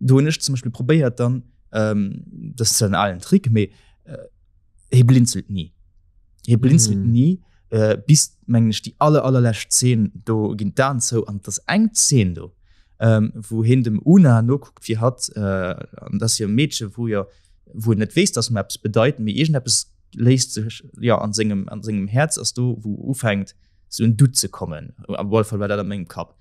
do hunn ech zum Beispill probéiert dann, dat ass zwar en alen Trick, mee hie blinzelt ni. Hie blinzelt mm. ni äh, bis mengen ech déi aller allerlescht Zeen do ginn d'Aen zou an das eng Zeen do ähm, wou hien dem Una nokuckt wie hat äh, an das jo Meedche wou jo wou en net weess, dass em eppes bedeit, mee iergendeppes léist sech ja an sengem an sengem Häerz ass do wou ufänkt sou en Doute ze kommen. Am alle Fall war dat a mengem Kapp.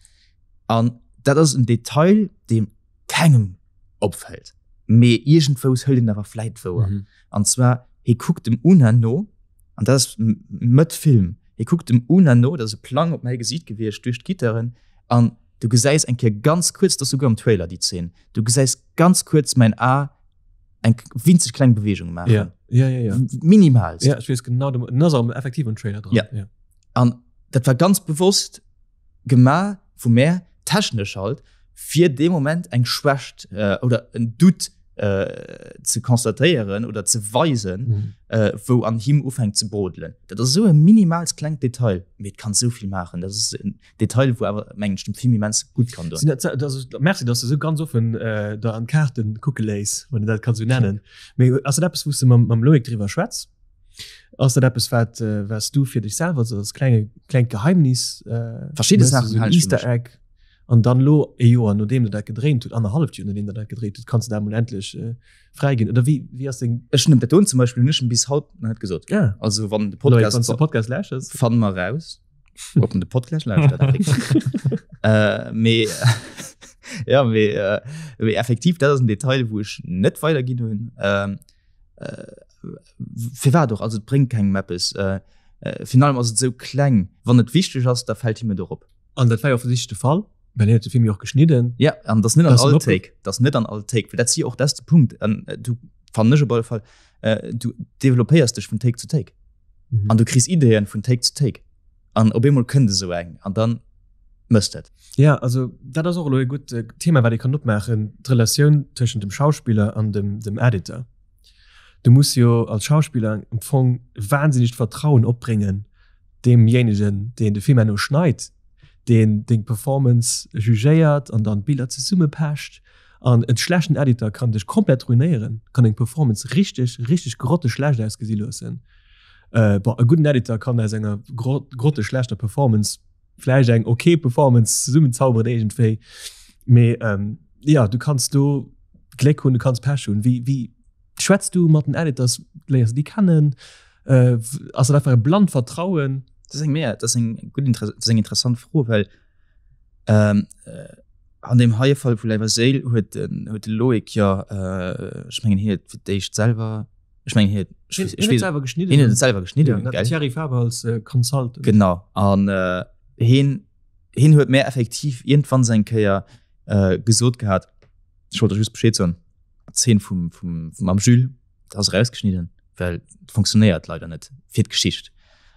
An dat ass en Detail, deem kengem opfällt. Mee iergendwous hëlt een awer vläit wouer. Mhm. An zwar, hie kuckt dem Una no, an dat ass Mëtt Film, hie kuckt dem Una no, dat ass e Plang op mäi Gesiit gewiescht duerch d'Gitteren, an du gesäis eng Kéier ganz kuerz, dat ass souguer am Trailer déi Zeen, du gesäis ganz kuerz mäin A eng winzeg kleng Beweegung maachen. Ja, ja, ja, ja. Minimal. Ja, ech weess genau, den ass och effektiv am Trailer dran. Ja. ja. An dat war ganz bewosst gemaach vu mär, technesch halt, fir dee Moment eng Schwächt äh, oder en Doute äh, ze constatéieren oder ze weisen, mhm. äh, wou an him ufänkt ze brodelen. Dat ass esou e minimaals klengt Detail, mee et kann esou vill maachen. Dat ass en Detail, wou awer mengen ech dem Film immens gutt kann doen. Merci, dass du esou ganz offen äh, der an d'Kaarten kucke léiss, wann een dat kann esou nennen. Mee ass dat eppes, wou s de mam, mam Loïc driwwer schwätz? Ass dat eppes wat äh, was du fir dech selwer so als klenge klengt Geheimnis äh, verschiedene Sachen so Easter Egg an dann lo e Joer nodeem du dat gedréint huet annerhalleft Joer nodeem du dat gedréint huet kannst du dat mol endlech äh, fräi ginn oder wie wie ass deng Ech hunn dat doen zum Beispill hunn ech bis haut nach net gesot. Ja. Also wann de Podcast, Loïc, wann de Podcast lauschters fanne mer raus ob en de Podcast lauschtert. äh, mee ja mee, äh, mee effektiv dat ass en Detail wou ech net weiderginn hunn. Ähm, äh, firwat och also et bréngt kengem eppes äh, äh, virun allem ass et esou kleng wann et wichteg ass da fält him et och op An dat war jo offensichtlech de Fall, well hien huet de Film jo och geschnidden. Ja an das net an all Take das net an all Take well dat si och dat ass de Punkt an äh, du fannen ech op alle Fall äh, du developpéiers dech vun Take zu Take mhm. an du kriss Ideen vun Take zu Take an op eemol kënnt esou eng an dann mëss dat. Ja, also dat ass och elo e gutt äh, Thema, wat ee kann opmaachen, d'Relatioun tëschent dem Schauspiller an dem, dem Editor. Du muss jo als Schauspiller am Fong wahnsinnegt Vertrauen opbréngen deemjéinegen, deen de Film herno schneit. Deen deng Performance jugéiert an dann d'Biller zesummepecht. An en schlechten Editor kann dech komplett ruinéieren, kann deng Performance richteg, richteg grotteschlecht ausgesi loossen. Bon, e gudden Editor kann aus enger grotteschlechter Performance vläicht eng ok Performance zesummenzauberen iergendwéi. Mee jo, du kanns do Gléck hunn, du kanns Pech hunn. Wéi, wéi schwätz du mat den Editors? Léiers de déi kennen? Ass dat einfach e blannt Vertrauen? Dat ass eng mega, dat ass eng gutt, dat ass eng interessant Fro, well ähm, an deem heie Fall vu Leiwer Séil huet den, huet de Loïc jo, ech mengen hien huet fir d'éischt selwer, ech mengen hien huet, ech weess, ech weess, selwer geschnidden, hien huet et selwer geschnidden, ja, gell? Thierry Faber als äh, Consultant. Genau, an äh, hien, hien huet mär effektiv iergendwann eng Kéier äh, gesot gehat, ech wollt der just Bescheed soen, d'Zeen vum, vum, vum mam Jules, Dat ass erausgeschnidden, well et funktionéiert leider net fir d'Geschicht.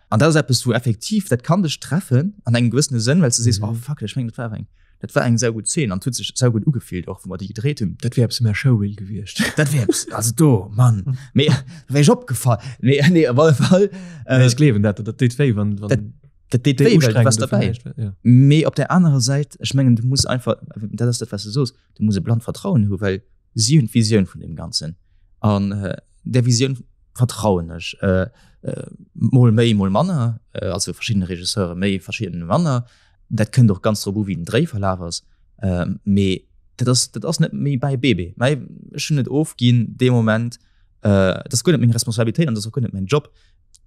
An dat ass eppes, wou effektiv, dat kann dech treffen an engem gewëssene Sënn, well s du sees, oh fuck, ech mengen, dat war eng, dat war eng saugutt Zeen an et huet sech saugutt ugefillt och, wou mer déi gedréit hunn. Dat wier eppes fir mäi Showreel gewiescht. Dat wier eppes, also do, Mann, mee da wär ech opgefall. Nee, nee, op alle Fall. Äh, ech gleewen dat, dat deet wéi, wann, wann. Dat, dat deet wéi, well du waars derbäi. Ja. Mee op där anerer Säit, ech mengen, du muss einfach, dat ass dat, wat s du soos, du muss e blannt Vertrauen hu, well si hunn d'Visioun vun deem Ganzen. An äh, der Visioun vertrauen ech. Äh, äh, mol méi, mol manner, äh, also verschiedene Regisseure méi, verschiedene manner. Dat kënnt och ganz drop u, wéi den Dréi verlaf ass. Äh, mee dat ass, dat ass net méi mäi Bébé. Mäi, ech hunn et ofginn dee Moment. Äh, dat ass guer net meng Responsabilitéit an dat ass och guer net mäin Job.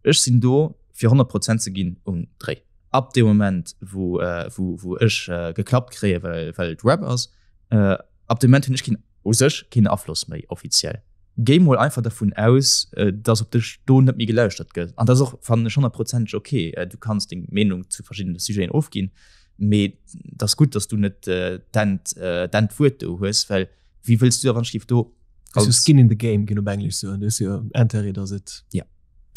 Ech sinn do fir 100 Prozent ze ginn um Dréi. Ab deem Moment, wou, äh, wou, wou ech äh, geklappt kréie well, well et Wrap ass, äh, ab dem Moment hunn ech keen, u sech keen Afloss méi offiziell. Géi mol einfach dervun aus, dass op dech do net méi gelauschtert gëtt. An dat ass och, fannen ech, honnertprozenteg ok. Du kanns deng Meenung zu verschiddene Sujeten ofginn, mee et ass gutt, dass du net d'End, d'Endwuert do hues, well wéi wëlls du da wann ech géif do als. Sou Skin in the game, ginn op Englesch soen. Du hues jo Intérêt, dass et. Ja.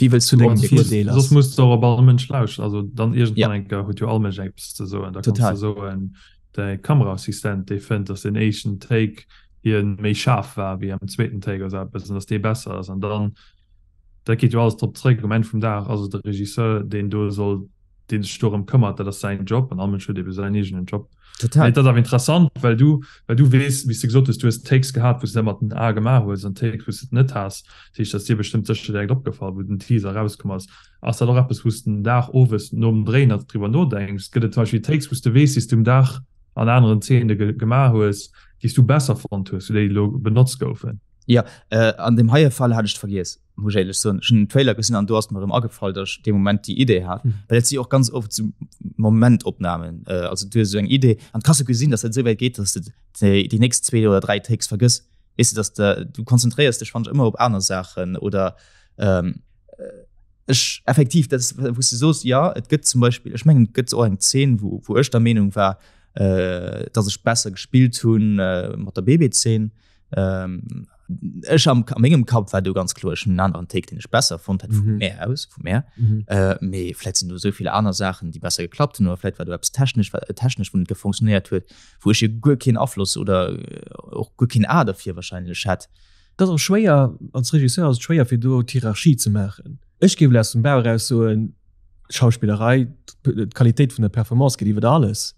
Wéi wëlls du dengem Virdeel ass. Soss muss de och op all Mënsch lauschteren. Also dann iergendwann eng Kéier huet jo all Mënsch eppes ze soen. Da kanns de soen, de Kameraassistent dee fënnt, datt den éischten Take hien méi schaarf war wéi am zweeten Take oder sou eppes an datt dee besser ass. An dann, dat geet jo alles drop zréck, um Enn vum Dag ass et de Regisseur, deen do soll deen sech dorëm këmmert, dat ass säin Job an all Mënsch huet ebe säin eegenen Job. Total. Mee et ass awer interessant, well du, well du weess, wéi s de gesot hues, du hues Takes gehat, wou s de dat mat den Ae gemaach hues an Takes, wou s de et net has. Dat heescht, dat ass dir bestëmmt sécher direkt opgefall, wou den Teaser erauskomm ass. Ass dat och eppes, wou s de den Dag owes nom Dréi nach driwwer nodenks? Gëtt et zum Beispill Takes, wou s de weess, déi s du um Dag an aneren Zeene gemaach hues, déi s du besser fonnt hues, wéi déi elo benotzt goufen? Jo, an deem heie Fall hat ech et vergiess, muss ech éierlech soen. Ech hunn den Trailer gesinn an do ass et mer erëm agefall, datt ech dee Moment déi Idee hat. Well et si och ganz oft esou Momentopnamen. Also du hues esou eng Idee an du kanns jo gesinn, datt dat esou wäit geet, datt s de déi déi nächst zwee oder dräi Takes vergëss. Weess de, datt de du konzentréiers dech, fannen ech, ëmmer op aner Saachen oder ech effektiv dat ass wou s de soos, jo et gëtt zum Beispill, ech mengen et gëtt och eng Zeen, wou wou ech der Meenung war, datt ech besser gespillt hunn mat der Bébé-Zeen. Ähm, ech am, a mengem Kapp war du ganz kloer ech hunn en aneren Take, deen ech besser fonnt hätt, vu mhm. mär aus, vu mär. Mhm. Äh, mee vläit sinn do sou vill aner Saachen, déi besser geklappt hunn oder vläit war do eppes technesch, äh, technesch, wou net gefunktionéiert huet, wou ech jo guer keen Afloss oder äh, och guer keen A derfir wahrscheinlech hätt. Dat ass och schwéier, als Regisseur ass et schwéier fir do d'Hierarchie ze maachen. Ech géif aus dem Bauch eraus soen, Schauspillerei, d'Qualitéit vun der Performance geet iwwer alles.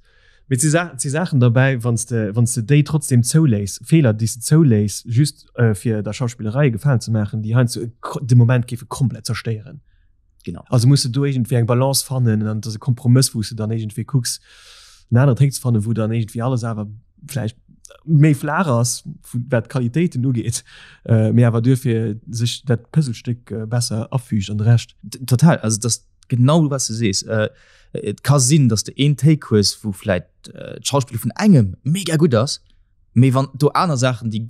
Mee et si Saachen derbäi, wann s de, wann s de déi trotzdem zouléiss, Feeler, déi s de zouléiss, just fir der Schauspillerei e Gefalen ze maachen, déi heiansdo de Moment géife komplett zerstéieren. Genau. Also muss de do iergendwéi eng Balance fannen an et ass e Kompromëss, wou s de dann iergendwéi kucks, en anere Take ze fannen, wou dann iergendwéi alles awer vläicht méi flaach ass, wat d'Qualitéiten ugeet, mee awer duerfir sech dat Puzzlestéck besser afügt an de Rescht. Total, also dass Genau wat s de sees. Et ka sinn, datt s de een Take hues, wou vläit d'Schauspille vun engem mega gutt ass, mee wann do aner Saachen déi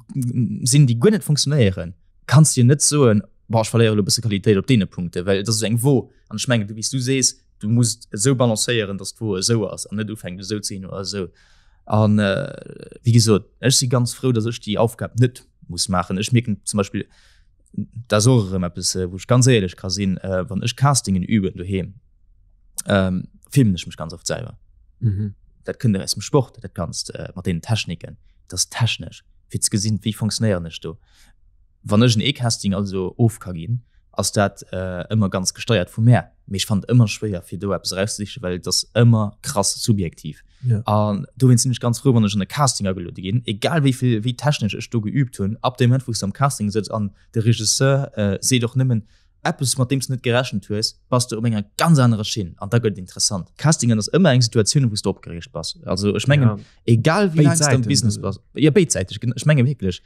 sinn, déi guer net funktionéieren, kanns de jo net soen, bon ech verléiere elo e bësse Qualitéit op deene Punkten, well et ass esou eng Wo. An ech mengen, wéi s du sees, du muss esou balancéieren, datt d'Wo esou ass an net ufänkt esou ze ginn oder esou. An wéi gesot, ech si ganz frou, datt ech déi Aufgab net muss maachen. Ech mierken zum Beispill, Dat ass och erëm eppes, wou ech ganz éierlech ka sinn, wann ech Castingen üben doheem, ähm, filmen ech mech ganz oft selwer. Mhm. Dat kënnt aus dem Sport, dat Ganzt mat deenen Techniken. Dat ass technesch, fir ze gesinn, wéi funktionéieren ech do. Wann ech en E-Casting also of ka ginn. ass dat ëmmer ganz gesteiert vu mär. Mee ech fannen et ëmmer schwéier fir do eppes erauszesichen, well et ass ëmmer krass subjektiv. Ja. An dowéinst sinn ech ganz frou, wann ech an e Casting ageluede ginn, egal wéi vill, wéi technesch ech do geüübt hunn, ab deem Moment wou s de am Casting sëtz an de Regisseur seet och nëmmen eppes mat deem s de net gerechent hues, bass de op enger ganz anerer Schinn an da gëtt et interessant. Castingen ass ëmmer eng Situatioun wou s de opgereegt bass. Also ech mengen, Ja. egal wéi Béid laang s de am Säiten, Business also. bass, jo béidsäiteg, ech menge wierklech.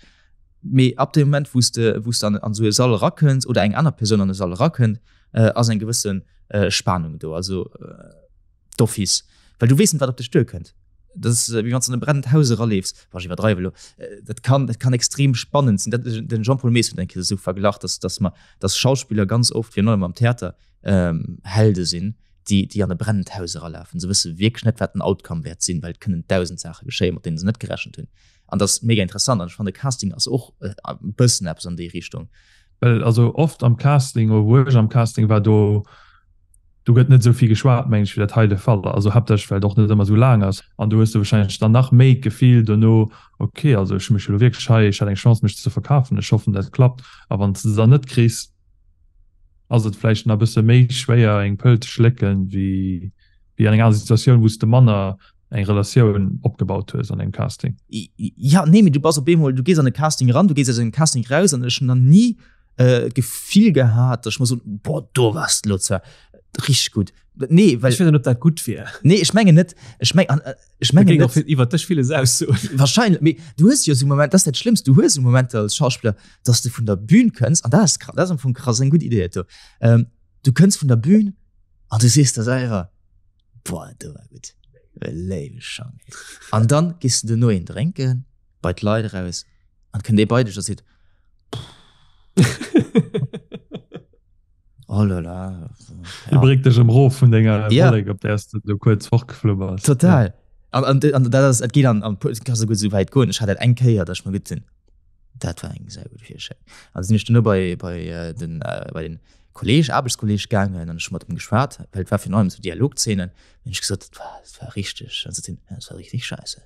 Mee ab dem Moment, wou s de, wou s de an, an esou e Sall erakënns oder eng aner Persoun an e Sall erakënnt, äh, ass eng gewëssen äh, Spanung do, also äh, d'office. Well du weess net, wat op dech duerkënnt. Dat ass wéi wann s de an e brennend Haus eraleefs. Bon, ech iwwerdreiwe lo. Äh, dat kann, dat kann extrem spannend sinn. Dat, den Jean-Paul Maes huet eng Kéier esou verglach, dass, dass mer, dass Schauspiller ganz oft, virun allem am Theater, ähm, Helde sinn, déi, déi an e brennend Haus eralafen. Se wësse wierklech net, wat den Outcome wäert sinn, well et kënnen dausend Saache geschéien, mat deene se net gerechent hunn. An dat ass mega interessant an ech fannen de Casting ass och e bëssen eppes an déi Richtung. Well also oft am Casting, oder wou ech am Casting war, do do gëtt net esou vill geschwat mengen ech wéi dat hei de Fall ass. Also haaptsächlech well et och net ëmmer esou laang ass an do hues de wahrscheinlech dann nach méi d'Gefill dono, ok also ech hu mech elo wierklech hei, ech hat eng Chance mech ze verkafen, ech hoffen dat klappt. A wann s de se dann net kriss, ass et vläicht nach e bësse méi schwéier eng Pëll ze schlécken wéi wéi an enger aner Situatioun wou s de manner eng Relatioun opgebaut hues an engem Casting. Ja, nee, mee du bass op eemol, du gees an e Casting eran, du gees aus engem Casting raus an ech hunn nach ni d'Gefill gehat, datt ech mer soen, boah, do waars de elo zwar richteg gutt. Nee, well. Ech weess net, ob dat gutt wier. Nee, ech mengen net. Ech meng, an ech mengen net. Dat géing och iwwer dech villes aussoen. Wahrscheinlech, mee du hues jo esou Momenter, dat ass dat Schlëmmst, du hues esou Momenter als Schauspiller, datt s de vun der Bühn kënns, an dat ass, dat ass am Fong krass, eng gutt Idee dat do, du kënns vun der Bühn an du sees der selwer, Boah, do war gutt. Léiwe Schang. An dann gees du duerno een drénken bei d'Leit eraus an kënnt ee bei dech a seet, Oh là là. Ja. Bréngt dech ëm rof vun denger ja. Wollek, op där s du do kuerz fortgeflu bass. Total. Ja. An, an, an dat ass, et geet an, an kann souguer sou wäit goen. Ech hat dat eng Kéier, datt ech mer gutt sinn. Dat war eng sehr gutt Virstellung. An sinn ech duerno bei, bei den, bei den Kolleg, Aarbechtskolleg gaangen an ech hu mat em geschwat, well et war virun allem esou Dialogzeenen. Hunn ech gesot, dat war, dat war richteg. An sot hien, ja, das war richtig scheiße.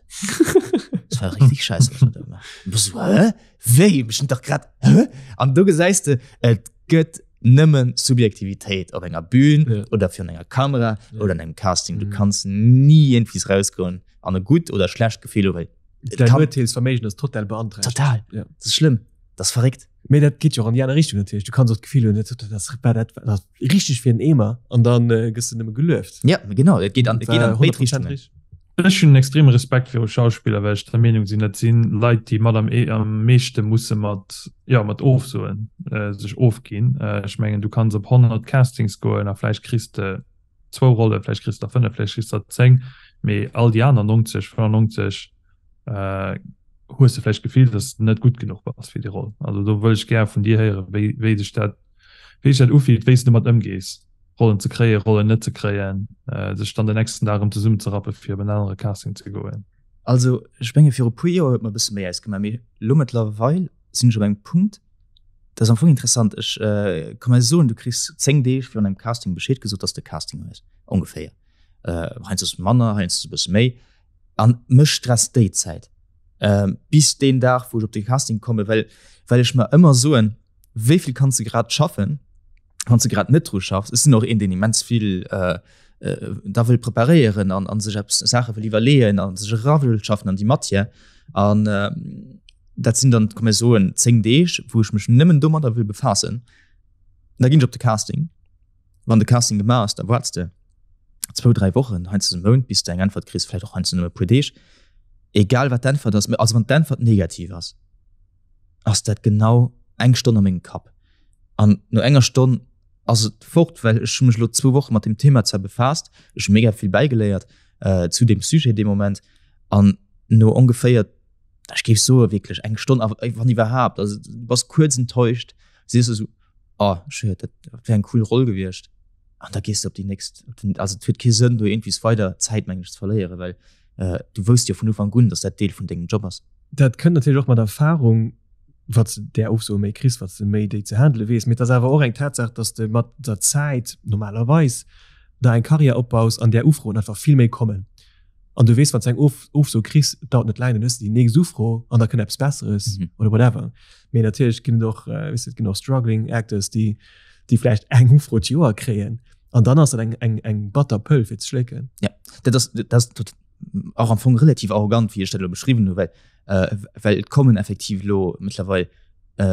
Das war richtig scheiße, was wir da gemacht haben. Und ech so, hä? Wéi? Ech hunn dach grad, hä? An do gesäis de, et gëtt nëmmen Subjektivitéit op enger Bühn Ja. oder virun enger Kamera Ja. oder an engem Casting. Du Mhm. kanns ni iergendwies rausgoen an e gutt oder schlecht Gefill hu, well et Dein kann Urteelsverméigen ass total beanträchtegt. Total. Ja. Dat ass schlëmm. Dat ass verréckt. Mee dat geet jo och an déi aner Richtung natierlech. Du kanns och d'Gefill hunn, dat dat war dat war richteg fir en Eemer an dann gëss de nëmme gelueft. Ja, genau, et geet an, et geet an béid Richtungen. Ech hunn en extreme Respekt viru Schauspiller, well ech der Meenung sinn, dat si Leit, déi mat am am meeschte musse mat, jo, mat Ofsoen sech ofginn. Ech mengen, du kanns op 100 Castings goen a vläicht kriss de zwou Rollen, vläicht kriss de der 5, vläicht kriss de der 10, mee all déi aner 90, 95 hues de vläicht d'Gefill, dass de net gutt genuch bass fir déi Roll. Also do wëll ech gär vun dir héieren, wéi, wéi sech dat, wéi sech dat ufillt, wéi s de domat ëmgees, Rollen ze kréien, Rollen net ze kréien, sech dann den nächsten Dag erëm zesummenzerappe fir op en anere Casting ze goen. Also ech menge viru puer Joer huet mer e bësse méi ausgemaach, mee elo mëttlerweil sinn ech op engem Punkt, dat ass am Fong interessant, ech ka mol soen, du kriss 10 Deeg virun engem Casting Bescheed gesot, dass de Casting hues, ongeféier, heiansdo ass et manner, heiansdo ass et e bësse méi. An mech stresst déi Zäit bis deen Dag, wou ech op de Casting kommen, well, well ech mer ëmmer soen, wéi vill kanns de grad schaffen, wann s de grad net dru schaffs. Ech sinn och een, deen immens vill da wëll preparéieren an, an sech eppes Saache wëll iwwerleeën an sech era wëll schaffen an déi Matière. An dat sinn dann, komm mir soen, 10 Deeg, wou ech mech nëmmen domadder wëll befaassen. Da ginn ech op de Casting. Wann de Casting gemaach ass, da waarts de. zwou, dräi Wochen, heiansdo e Mount, bis de eng Äntwert kriss, vläicht och heiansdo nëmme e puer Deeg. Egal wat d'Äntwert ass, also wann d'Äntwert negativ ass, ass dat genau eng Stonn a mengem Kapp. An no enger Stonn ass et fort, well ech hu mech elo zwou Woche mat deem Thema zwar befaasst, ech hu mega vill bäigeléiert zu deem Sujet dee Moment an no ongeféier, ech géif soe wierklech eng Stonn, wann iwwerhaapt, also du bass kuerz enttäuscht, sees esou, oh schued, dat wär eng cool Roll gewiescht an da gees de op déi nächst, op den, also et huet kee Sënn do iergendwies weider Zäit mengen ech ze verléieren, well du wousst jo vun Ufank un, dass dat Deel vun dengem Job ass. Dat kënnt natierlech och mat Erfahrung, wat s de där Ofsoe méi kriss, wat s de méi déi ze handele weess. Mee et ass awer och eng Tatsaach, dass de mat der Zäit normalerweis der eng Karriär opbaus, an där Ufroen einfach vill méi kommen. An du weess, wann s de eng Ofso kriss, et dauert net laang, dann hues de déi nächst Ufro an da kënnt eppes Besseres oder whatever. Mee natierlech ginn et och, weess de, et ginn och struggling actors, déi. déi vläicht eng Ufro d'Joer kréien an dann ass dat eng, eng, eng batter Pëll fir ze schlécken. Ja, dat ass, dat ass och am Fong relativ arrogant, wéi ech dat elo beschriwwen hu, well, äh, well et kommen effektiv elo mëttlerweil äh,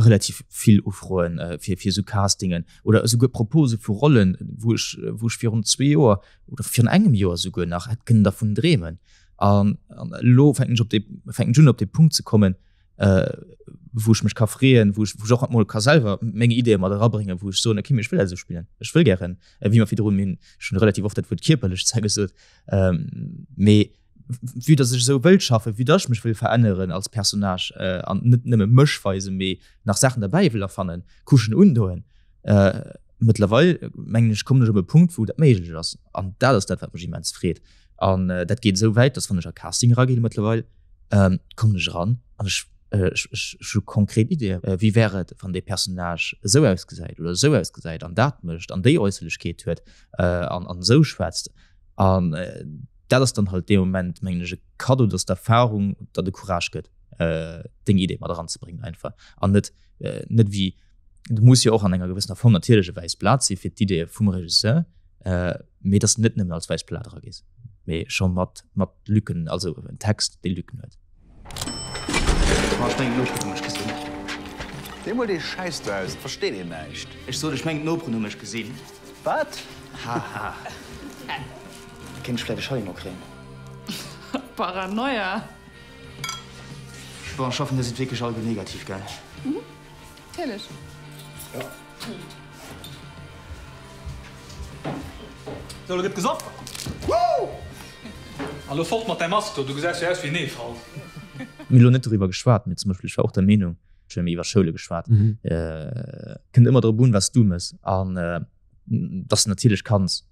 relativ vill Ufroen äh, fir, fir esou Castingen oder esouguer Propose vu Rollen, wou ech, wou ech virun zwee Joer oder virun engem Joer esouguer nach hätt kënnen dervun dreemen. An, an elo fänken ech op dee, fänken ech un op dee Punkt ze kommen, äh, wou ech mech ka freeën, wou ech, wou ech och emol ka selwer meng Ideeë mat erabréngen, wou ech soen, okay, mee ech wëll dat esou spillen, ech wëll gären, äh, wéi mer virdrun, mir hunn schon relativ oft dat Wuert kierperlech zwar gesot, ähm, mee vue dass ech esou wëll schaffen, vue dass ech mech wëll veränneren als Personnage äh, an net nëmme mech weisen, mee nach Saachen derbäi wëll erfannen, Couchen undoen, äh, mëttlerweil mengen ech, kommen ech op e Punkt, wou dat méiglech ass an dat ass dat, wat mech immens freet. An äh, dat geet esou wäit, dass wann ech a Casting eraginn mëttlerweil, ähm, kommen ech eran an ech, äh, ech, ech, ech hu konkret Ideeën. Äh, wéi wär et, wann dee Personnage esou ausgesäit oder esou ausgesäit an dat mécht an déi Äusserlechkeet huet äh, an, an esou schwätzt. An äh, dat ass dann halt dee Moment, mengen ech, e Kaddo, dass d'Erfahrung der de Courage gëtt, äh, deng Idee mat eranzebréngen einfach. An net, äh, net wéi, du muss jo och an enger gewëssener Form natierlech e wäisst Blat si fir d'Ideeë vum Regisseur, äh, mee dass du net nëmmen als wäisst Blat eragees, mee scho mat, mat Lücken, also en Text, dee Lücken huet. Ma ech mengen, d'Noperen hu mech gesinn. Dee mol dee Schäiss do aus, et versteet een näischt. Ech sot, ech mengen, d'Noperen hu mech gesinn. Wat? Haha. Kéint ech vläit e Schallimo kréien? Paranoia. Bon, ech hoffen, dir sidd wierklech alleguer negativ, gell? Mhm. Natierlech. Jo. Sou, lo gëtt gesoff! Woo! An lo fort mat däi Mask do, du gesäis jo aus wéi en Eefalt. Mir hu lo net doriwwer geschwat, mee zum Beispill ech war och der Meenung, ech hunn iwwer Schoule geschwat, kënnt ëmmer drop un, wat s du mëss an dass de natierlech kanns,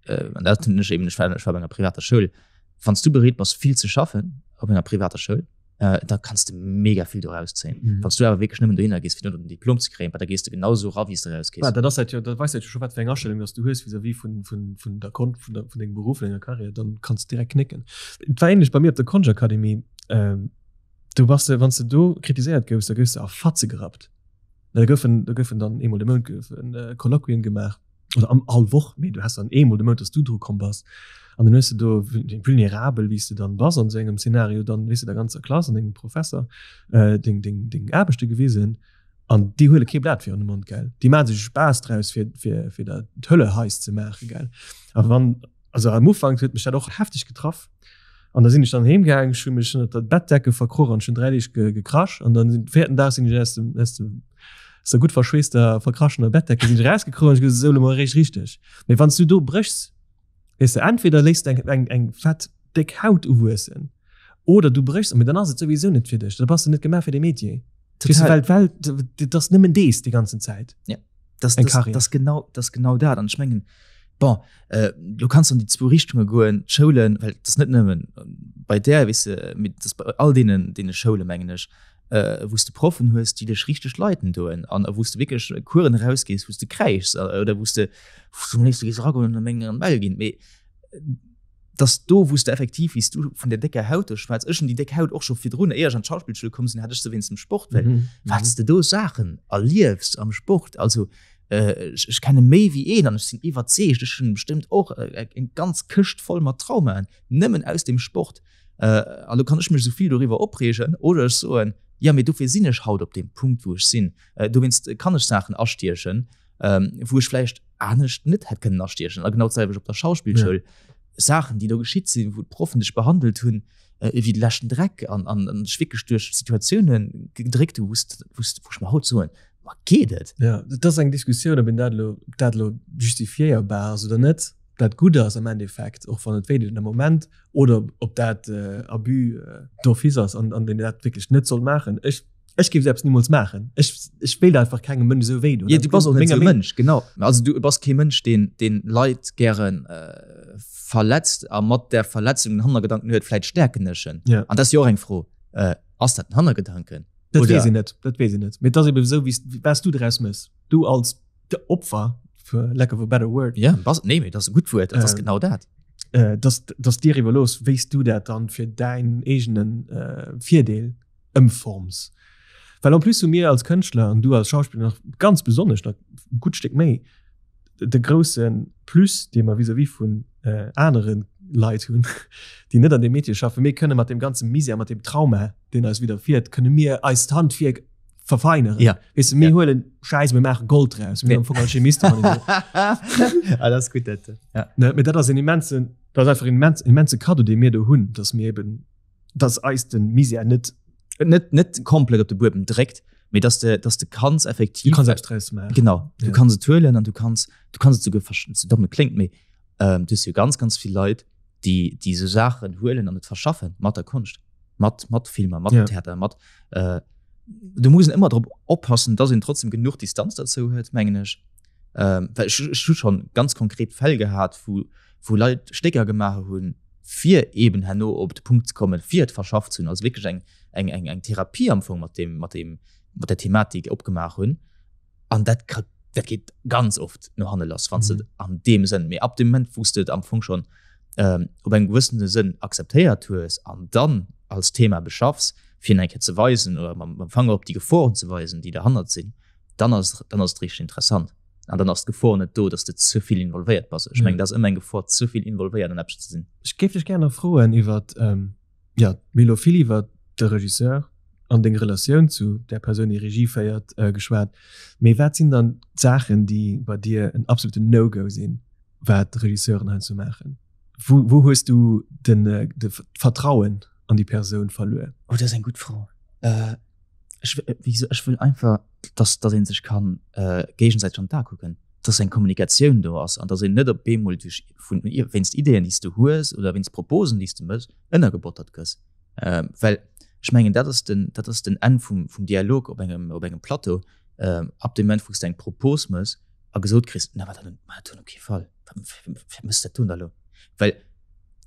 an dat hunn ech eben, ech war ech war op enger privater Schoul, wann s du bereet bass vill ze schaffen op enger privater Schoul, äh, da kannst du mega vill doraus zéien. Mhm. Wann du awer wierklech nëmmen dohinner gees, fir den Diplom ze kréien, da gees du genau sou ra, wéi s du rausgees. Ja, dat ass halt jo, dat weist halt jo scho wat fir eng Astellung dass du hues vis-à-vis vun, vun, vun der Kon vun, der, vun dengem Beruff, vun denger Karriär, dann kannst du direkt knécken. Et war ähnlech bei mir op der Konschtakademie. Ähm, du bass de, wann s du do kritiséiert goufs, da goufs du a Fatze gerappt. Da goufen, da goufen dann eemol de Mount goufen äh, Colloquien gemaach. oder am all Woch, mee du has dann eemol de Mount, dass du dru komm bass an dann hues du do vulnerabel wéi s du dann bass an esou engem Szenario, dann weess du der ganzer Klass an dengem Professer äh, deng, deng, deng Aarbechte gewisen an déi huele kee Blat virun de Mond, gell. Déi maache sech e Spaass draus fir, fir, fir der d'Hölle heiß ze maachen, gell. A wann, also am Ufank huet mech dat och hefteg getraff an da sinn ech dann heem gaang, ech hu mech ënnert der Bettdecke verkroch an ech hunn 3 Deeg ge, gekrasch an dann den véierten Dag sinn ech aus dem, aus dem aus der gutt verschweesster, verkraschener Bettdecke sinn ech erausgekroch an ech gesot, esou elo mol eréischt richteg. Mee wann s du do bréchs, weess de, entweder léiss de eng, eng, eng fett déck Haut uwuessen oder du bréchs, mee dann ass et souwisou net fir dech, da bass de net gemaach fir dee Métier. Weess de, Total. well d'Welt, dat ass nëmmen dees déi ganzen Zäit. Ja. Das, Eng das, Karriär. das, genau, das genau dat. An ech mengen, bon, äh, du kanns an déi zwou Richtunge goen, d'Schoulen, well das net nëmmen bei där, weess de, mee das bei all deenen, deene Schoule mengen ech, äh, wou s de Proffen hues, déi dech richteg leiten doen an wou s de wierklech Coursen erausgees, wou s de kräischs oder wou s de, wou s du am léifste géifs eragoen an meng an d'Mell ginn. Mee dass do, wou s de effektiv, wéi s du vun der décker Haut do schwätz, ech hunn déi déck Haut och scho virdrun, éier ech an d'Schauspillschoul komm sinn, hat ech se wéinst dem Sport, well Mhm. wat s de do Saachen erliefs am Sport, also äh, ech, ech kenne méi wéi een an ech sinn iwwerzeegt, ech hunn bestëmmt och äh, eng ganz Këscht voll mat Traumaen, nëmmen aus dem Sport. Äh, an do kann ech mech esou vill doriwwer opreegen oder ech soen, jo, mee dofir sinn ech haut op deem Punkt, wou ech sinn. Äh, dowéinst kann ech Saachen astiechen, ähm, wou ech vläicht anescht net hätt kënnen astiechen. A genau d'selwecht op der Schauspillschoul. Ja. Saachen, déi do geschitt sinn, wou d'Proffen dech behandelt hunn, äh, wéi de leschten Dreck an, an, an dech wierklech duerch Situatiounen gedréckt hu, wou s, wou s, wou ech mer haut soen, ma geet et? Ja, dat ass eng Diskussioun, ob een dat elo, ob dat elo justifiéierbar ass oder net, ob dat gutt ass am Endeffekt, och wann et wéi deet am Moment, oder ob dat äh, Abus äh, d'office ass an, an den dat wierklech net soll maachen. Ech Ech géif esou eppes nimools maachen. Ech, ech wéilt einfach kengem Mënsch esou wéi doen. Jo, du bass och net esou e Mënsch, genau. Also du bass kee Mënsch, deen, deen Leit gären verletzt a mat där Verletzung den Hannergedanken huet, vläit stäerken ech en. Ja. An dat ass jo och eng Fro, ass dat den Hannergedanken? Dat weess een net, dat weess een net. Mee et ass ebe esou, wéi s, wat s du draus méchs. Du als Opfer, for lack of a better word. Ja, bass, nee, mee dat ass e gutt Wuert, dat ass genau dat. Dass, dass dir iwwerlooss, wéi s du dat dann fir däin eegene Virdeel ëmforms. Well en plus hu mir als Kënschtler an du als Schauspiller nach ganz besonnesch nach e gutt Stéck méi de grousse Plus, dee mer vis-à-vis vun anere Leit hunn, déi net an deem Metier schaffen, mir kënne mat deem ganze Misär, mat deem Trauma, deen eis widderfiert, kënne mir eist Handwierk verfeineren. Ja. Weess de, mir huelen Schäiss, mir maache Gold draus. Mir sinn am Fong Alchemisten. Ah, dat ass gutt, dat. Ja. Ne, mee dat ass en immensen, dat ass einfach en immens, immense Kaddo, dee mir do hunn, dass mir eben, dass eis de Misär net. Net, net komplett op de Buedem dréckt, mee dass de, dass de kanns effektiv. Du kanns eppes draus maachen. Genau, du Ja. kanns et huelen an du kanns, du kanns et souguer versch-, sou domm et kléngt, mee ähm, du hues jo ganz, ganz vill Leit, déi, déi sou Saachen huelen an et verschaffen mat der Konscht, mat, mat Filmer, mat Ja. Theater, mat äh, du muss een ëmmer drop oppassen, dass een trotzdem genuch Distanz dozou huet, mengen ech. Ähm, well ech, ech hu schon ganz konkret Fäll gehat, wou, wou Leit Stécker gemaach hunn, fir eben herno op de Punkt ze kommen, fir et verschafft ze hunn, also wierklech eng, eng, eng, eng Therapie am Fong mat deem, mat deem, mat der Thematik opgemaach hunn. An dat ka, dat geet ganz oft no hanne lass, wann s de et an deem Sënn, mee ab dem Moment, wou s de et am Fong schonn ähm, op engem gewëssene Sënn akzeptéiert hues an dann als Thema beschaffs, fir eng Kéier ze weisen oder mam, mam Fanger op déi Geforen ze weisen, déi derhannert sinn, dann ass, dann ass et richteg interessant. An dann ass d'Gefor net do, dass de ze vill involvéiert bass. Ech mengen, dat ass ëmmer eng Gefor, ze vill involvéiert an eppes ze sinn. Ech géif dech gär nach froen iwwert, jo, mir hu lo vill iwwert de Regisseur an deng Relatioun zu där Persoun, déi Regie féiert, geschwat. Mee wat sinn dann d'Saachen, déi bei dir en absoluten No-Go sinn, wat Regisseuren heiansdo maachen? Wou, wou hues du den, de d'Vertrauen an déi Persoun verluer? Oh, dat ass eng gutt Fro. Ech, wéi gesot, ech wëll einfach, dass, dass ee sech kann géigesäiteg an d'A kucken, dass eng Kommunikatioun do ass an dass een net op eemol duerch vun, wéinst Ideeën, déi s du hues oder wéinst Proposen, déi s du méchs, ënnergebottert gëss. Well ech mengen, dat ass den, dat ass den Enn vum, vum Dialog op engem, op engem Plateau. Ab deem Moment, wou s de eng Propos méchs a gesot kriss, Na, wat, dat hunn op kee Fall, wat méchs de dat do da elo? Well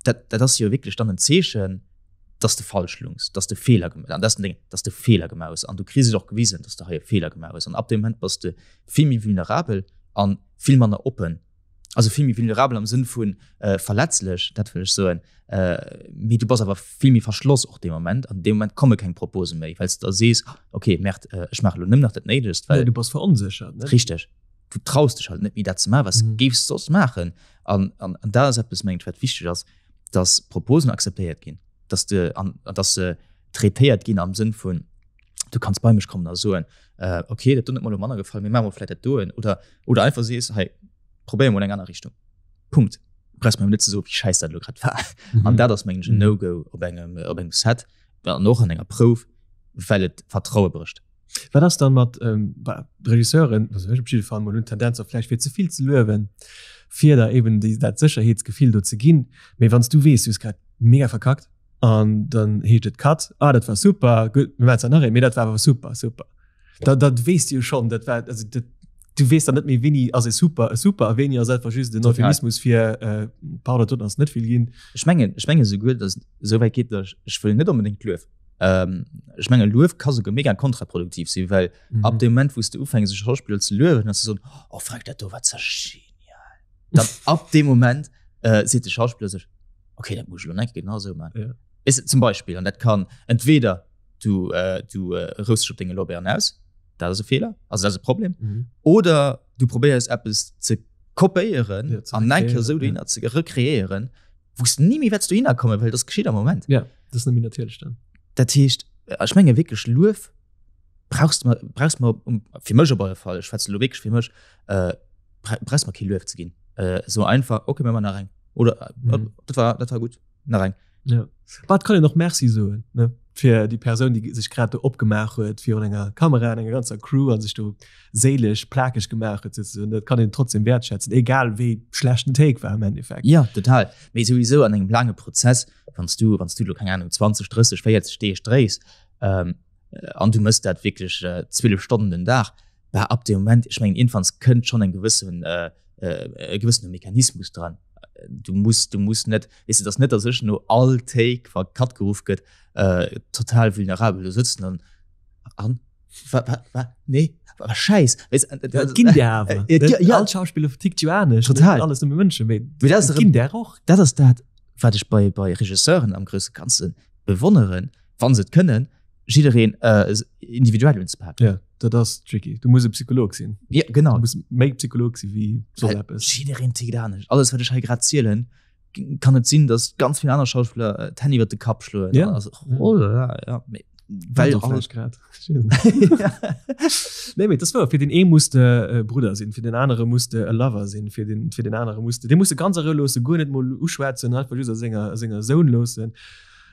dat, dat ass jo wierklech dann en Zeechen, dass de falsch lungs, dass de Feeler gemaach, an dat ass den Ding, dass de Feeler gemaach hues an du kriss et och gewisen, dass de hei e Feeler gemaach hues an ab deem Moment bass de vill méi vulnerabel an vill manner oppen, also vill méi vulnerabel am Sënn vun äh, verletzlech, dat wëll ech soen, äh, mee du bass awer vill méi verschloss och dee Moment an deem Moment komme keng Propose méi, well s de da sees, okay, Merde, äh, ech maache lo nëmmen nach dat Néidegst, well. Ja, du bass veronséchert, ne? Richteg. Du traus dech halt net méi dat ze maachen, wat s de géifs soss maachen an, an, an dat ass eppes, mengen ech, wat wichteg ass, dass Proposen akzeptéiert ginn, dass de an dass se traitéiert ginn am Sënn vun du kanns bei mech kommen a soen äh, okay, dat do huet mer lo manner gefall, mir maache mol vläit dat doen oder oder einfach sees hei probéier mol eng aner Richtung. Punkt. Brauchs mer net ze soen, wéi schäiss dat lo grad war. Mhm. An dat ass mengen ech en No-Go op engem op engem Set an och an enger Prouf, well et Vertraue brécht. Wat ass dann mat ähm, Regisseuren, also ech op jidde Fall mol hunn d'Tendenz och vläicht fir ze vill ze luewen, fir der eben déi, dat Sécherheetsgefill do ze ginn. Mee wann s du weess, du hues grad mega verkackt an dann heescht et Cut, ah dat war super, gutt, mir maachen zwar nach een, mee dat war awer super, super. Da, dat weess du jo schonn, dat war, also dat, du weess dann net méi wéini ass e super e super a wéini ass einfach just en Euphemismus fir äh, pardon, dat ass net vill ginn. Ech mengen, ech menge souguer, datt et esou wäit geet, datt ech, ech wëll net onbedéngt Luef. Ähm, ech menge Luef ka souguer mega kontraproduktiv sinn, well mhm. ab dem Moment, wou du ufängst, e Schauspieler ze luewen, an ze soen, oh Frank, dat do war ze genial. Dann ab dem Moment äh, seet de Schauspieler sech, okay, dat muss ich lo eng Kéier genau sou maachen. Ja. Ist zum Beispiel, an dat kann entweder du, äh, du äh, roust dich op denge Lorbeeren aus, dat ass e Feeler, also dat ass e Problem, mhm. oder du probéiers eppes ze kopéieren ja, an eng Kéier sou dohinner ze rekreéieren, wou s ni méi wäerts dohinner kommen, well dat geschitt am Moment. Ja, dat ass net méi natierlech dann. Dat heescht, ech menge wierklech Luef brauchst mer brauchst mer um, fir mech op alle Fall, ech schwätze lo wierklech fir mech, äh, brauchst mer kee Luef ze ginn. Äh, so einfach, okay, mir man nach eng. Oder äh, mhm. dat war dat war gut, nach eng. Ja. Wat kann een och Merci soen, ne? Fir déi Persoun, déi sech grad do opgemaach huet virun enger Kamera an enger ganzer Crew an sech do séileg plakeg gemaach huet souzesoen. Dat kann een trotzdem wäertschätzen, egal wéi schlecht den Take war am Endeffekt. Ja, total. Mee souwisou an engem laange Prozess, wann s du, wann s du elo, keng Ahnung, 20, 30, 40 Deeg dréis, ähm, an du mëss dat wierklech 12 Stonnen den Dag, bah, ab deem Moment, ech mengen, iergendwanns kënnt schonn eng gewëssen, e gewëssene Mechanismus dran. Du muss, du muss net, weess de, et ass net, datt ech no all Take, wa Cut geruff gëtt, total vulnerabel do sëtzen an, an, wa, wa, wa, nee, wa, Schäiss, weess de. Dat ginn der awer. Ja, all Schauspiller tickt jo anescht. Total. Alles nëmme Mënschen, mee dat ass ginn der och. Dat ass dat, wat ech bei, bei Regisseuren am grousse Ganze bewonneren, wa se et kënnen. jiddereen äh, individuell unzepaken. Ja, dat ass tricky. Du muss e Psycholog sinn. Ja, genau. Du muss méi Psycholog si wéi soss eppes. Jiddereen tickt anescht. Alles, wat ech hei grad zielen, kann et sinn, dass ganz vill aner Schauspiller äh, d'Hänn iwwer de Kapp schloen. Ja. Also, oh la la, ja. Mee, well alles grad. Nee, mee das war fir den ee muss de äh, Brudder sinn, fir den anere muss de e Lover sinn, fir den, fir den anere muss de, dee muss de ganz a Rou loossen, guer net mol uschwätzen, einfach just a senger, a senger Zone loossen.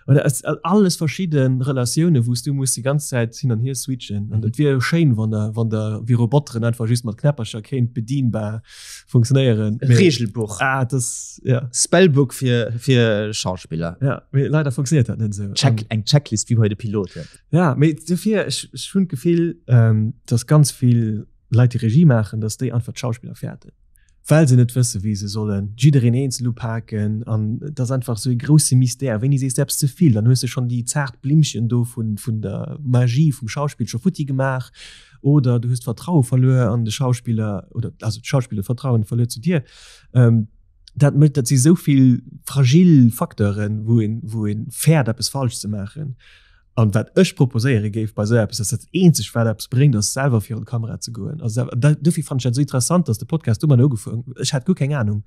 Oder es alles verschidde Relatioune wous du muss déi ganz Zäit hin an hier switchen. An dat wier jo schéin, wann der wann der wéi Roboteren einfach just mat Knäppercher kéint bedienbar funktionéieren. Mee, Regelbuch. Ah, das ja. Spellbook fir fir Schauspiller. Ja, mee leider funktionéiert dat net esou. Check, eng Checklist wéi bei de Piloten. Ja, mee dofir ech ech hunn d'Gefill, ähm, dass ganz vill Leit déi Regie maachen, dass déi einfach d'Schauspiller fäerten. well se net wësse wéi se sollen jiddereen eenzel upaken an et ass einfach esou e grousse Mystère. Wéini sees de eppes ze vill, dann hues de schonn déi zaart Blimmchen do vun vun der Magie vum Schauspill scho futti gemaach oder du hues d'Vertraue verluer an de Schauspiller oder also d'Schauspiller d'Vertrauen verluer zu dir. Dat mécht, dat si sou vill fragil Facteuren, wou een wou een fäert eppes falsch ze maachen. An wat ech proposéiere géif bei esou eppes, ass dat eenzegt wat eppes bréngt, ass selwer virun d'Kamera ze goen. A selwer, da, dofir fannen ech dat esou interessant, dass de Podcast domadder ugefuer, ech hat guer keng Ahnung,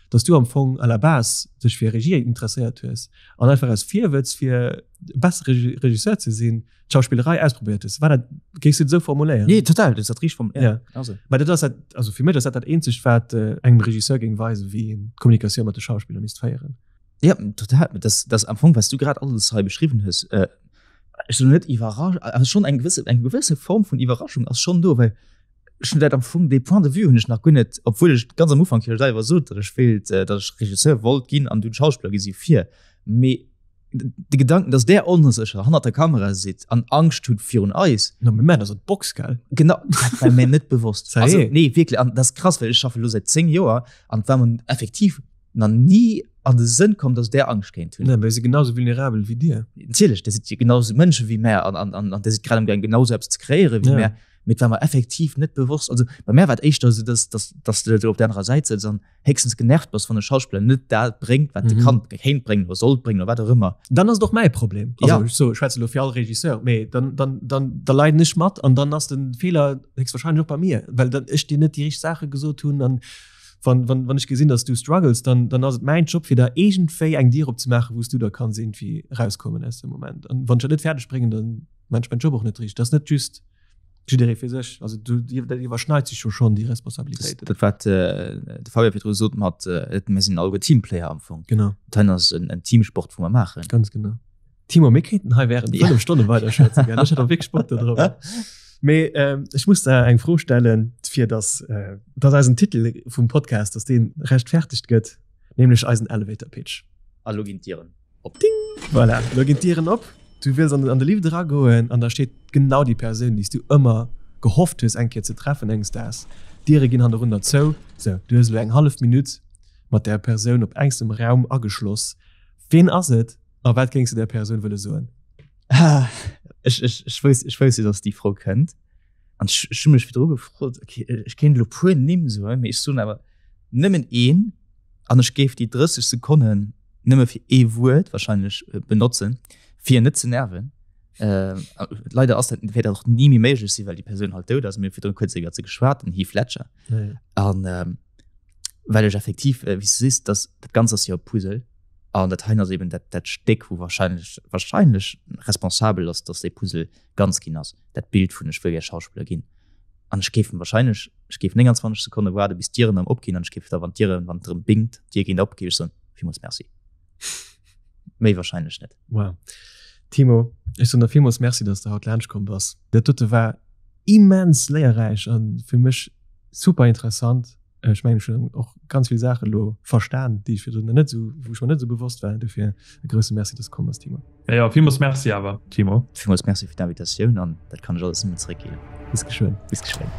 dass du am Fong à la base dech fir Regie interesséiert hues an einfach aus Virwëtz fir e bessere Regisseur ze sinn, d'Schauspillerei ausprobéiert hues. War dat, géifs du et esou formuléieren? Nee, total, dat ass dat richteg formuléiert. Ja. Also. Well dat ass dat, also fir mech ass dat dat eenzegt wat engem Regisseur géing weisen, wéi een d'Kommunikatioun mat de Schauspiller misst féieren. Ja, total. Das, das am Fong, was du grad alles hei beschrieben hues, äh, ech soll net iwwerrasch, also schon eng gewisse, eng gewisse Form vun Iwwerraschung ass schon do, well ech hunn dat am Fong, dee Point de vue hunn ech nach guer net, obwuel ech ganz am Ufank jo selwer sot, datt ech wéilt, äh, datt ech Regisseur wollt ginn an dunn Schauspiller gi si fir. Mee de Gedanken, datt där onsécher hannert der Kamera sidd an Angscht hutt virun eis. No, mir maachen dat an d'Box, gell? Genau, dat war mir net bewosst. Also, nee, wierklech, an dat ass krass, well ech schaffe lo säit 10 Joer an et war mer effektiv nach ni an de Sënn komm, dass där Angscht kéint hunn. Mä si genau sou vulnerabel wéi dir. Natierlech, där sidd jo genau sou Mënsche wéi mär an, an, an, an där sidd grad amgaang genau sou eppes ze kreéiere wéi mär. Mee et war mer effektiv net bewosst. Also bei mär war et éischter esou, dass, dass, dass de do op der anerer Säit sëtz an héchstens genervt bass, wann e Schauspiller net dat bréngt, wat e kann, kéint bréngen oder sollt bréngen oder wat och ëmmer. Dann ass et och mäi Problem. Also ech soe, ech schwätze elo fir all Regisseur, mee dann, dann, dann, da leiden ech mat an dann ass de Feeler héchstwahrscheinlech och bei mir, well dann ech dir net déi richteg Saache gesot hunn an wann, wann, wann ech gesinn, dass du struggles, dann, dann ass et mäin Job, fir der iergendwéi eng Dier opzemaachen, wou s du da kanns irgendwie rauskommen aus dem Moment. An wann ech dat net fäerdeg bréngen, dann maan ech mäin Job och net richteg. Dat ass net just jidderee fir sech. Also du, dat iwwerschneit sech jo schonn, déi Responsabilitéiten. Dat wat de Fabien virdru sot mat, mir sinn alleguer Teamplayer am Fong. Genau. Dat hei ass en Teamsport, wou mer maachen. Ganz genau. Timo, mir kéinten hei während 5 Stonne weiderschwätzen, gell? Ech hätt och wierklech Bock dodrop. Mee ähm, ech muss der eng Fro stellen, fir dass, äh, dass eisen Titel vum Podcast, dass deen rechtfertigt gëtt, nämlech eisen Elevator Pitch. A lo ginn d'Dieren op. Ding! Voilà, lo ginn d'Dieren op. Du wëlls an, an de Lift eragoen an da steet genau déi Persoun, déi s du ëmmer gehofft hues, eng Kéier ze treffen enges Daags. D'Diere ginn hannerunner zou. Sou, du hues elo eng hallef Minutt mat där Persoun op engstem Raum ageschloss. Ween ass et? A wat géings du där Persoun wëlle soen? Ah, ech, ech, ech wousst, ech wousst jo, dass déi Fro kënnt. An ech, ech hu mech virdru gefrot, okay, ech kéint elo puer Nimm soen, mee ech soen awer nëmmen een an ech géif déi 30 Sekonnen nëmme fir ee Wuert wahrscheinlech benotzen, fir en net ze nerven. Äh, leider ass dat, wäert dat och ni méi méiglech sinn, well déi Persoun halt dout ass. Mir hu virdrun kuerz iwwert se geschwat, den Heath Ledger. Ja, ja. An ähm, well ech effektiv, äh, wéi s du sees, dass dat Ganzt ass jo e Puzzle. An dat heien ass eben dat, dat Stéck, wou wahrscheinlech, wahrscheinlech responsabel ass, dass dee Puzzle ganz ginn ass, dat Bild vun ech wëll gär Schauspiller ginn. An ech géif wahrscheinlech, ech géif 29 Sekonne waarde bis d'Dieren erëm opginn an ech géif da, wann d'Dieren, wann et erëm bingt, d'Dier geet op, géif ech soen, villmools Merci. Méi wahrscheinlech net. Wow. Timo, ech soen der villmools Merci, dass de haut laanscht komm bass. Dat dote war immens léierräich a fir mech super interessant. Ech mengen, ech hunn och ganz vill Saachen elo verstan, déi ech virdrun net esou, wou ech mer net esou bewosst war. Dofir e grousse Merci, dass du komm bass, Timo. Ja, ja, villmools Merci awer, Timo. Villmools Merci fir d'Invitatioun an dat kann ech alles nëmmen zeréckginn. Bis geschwënn. Bis geschwënn.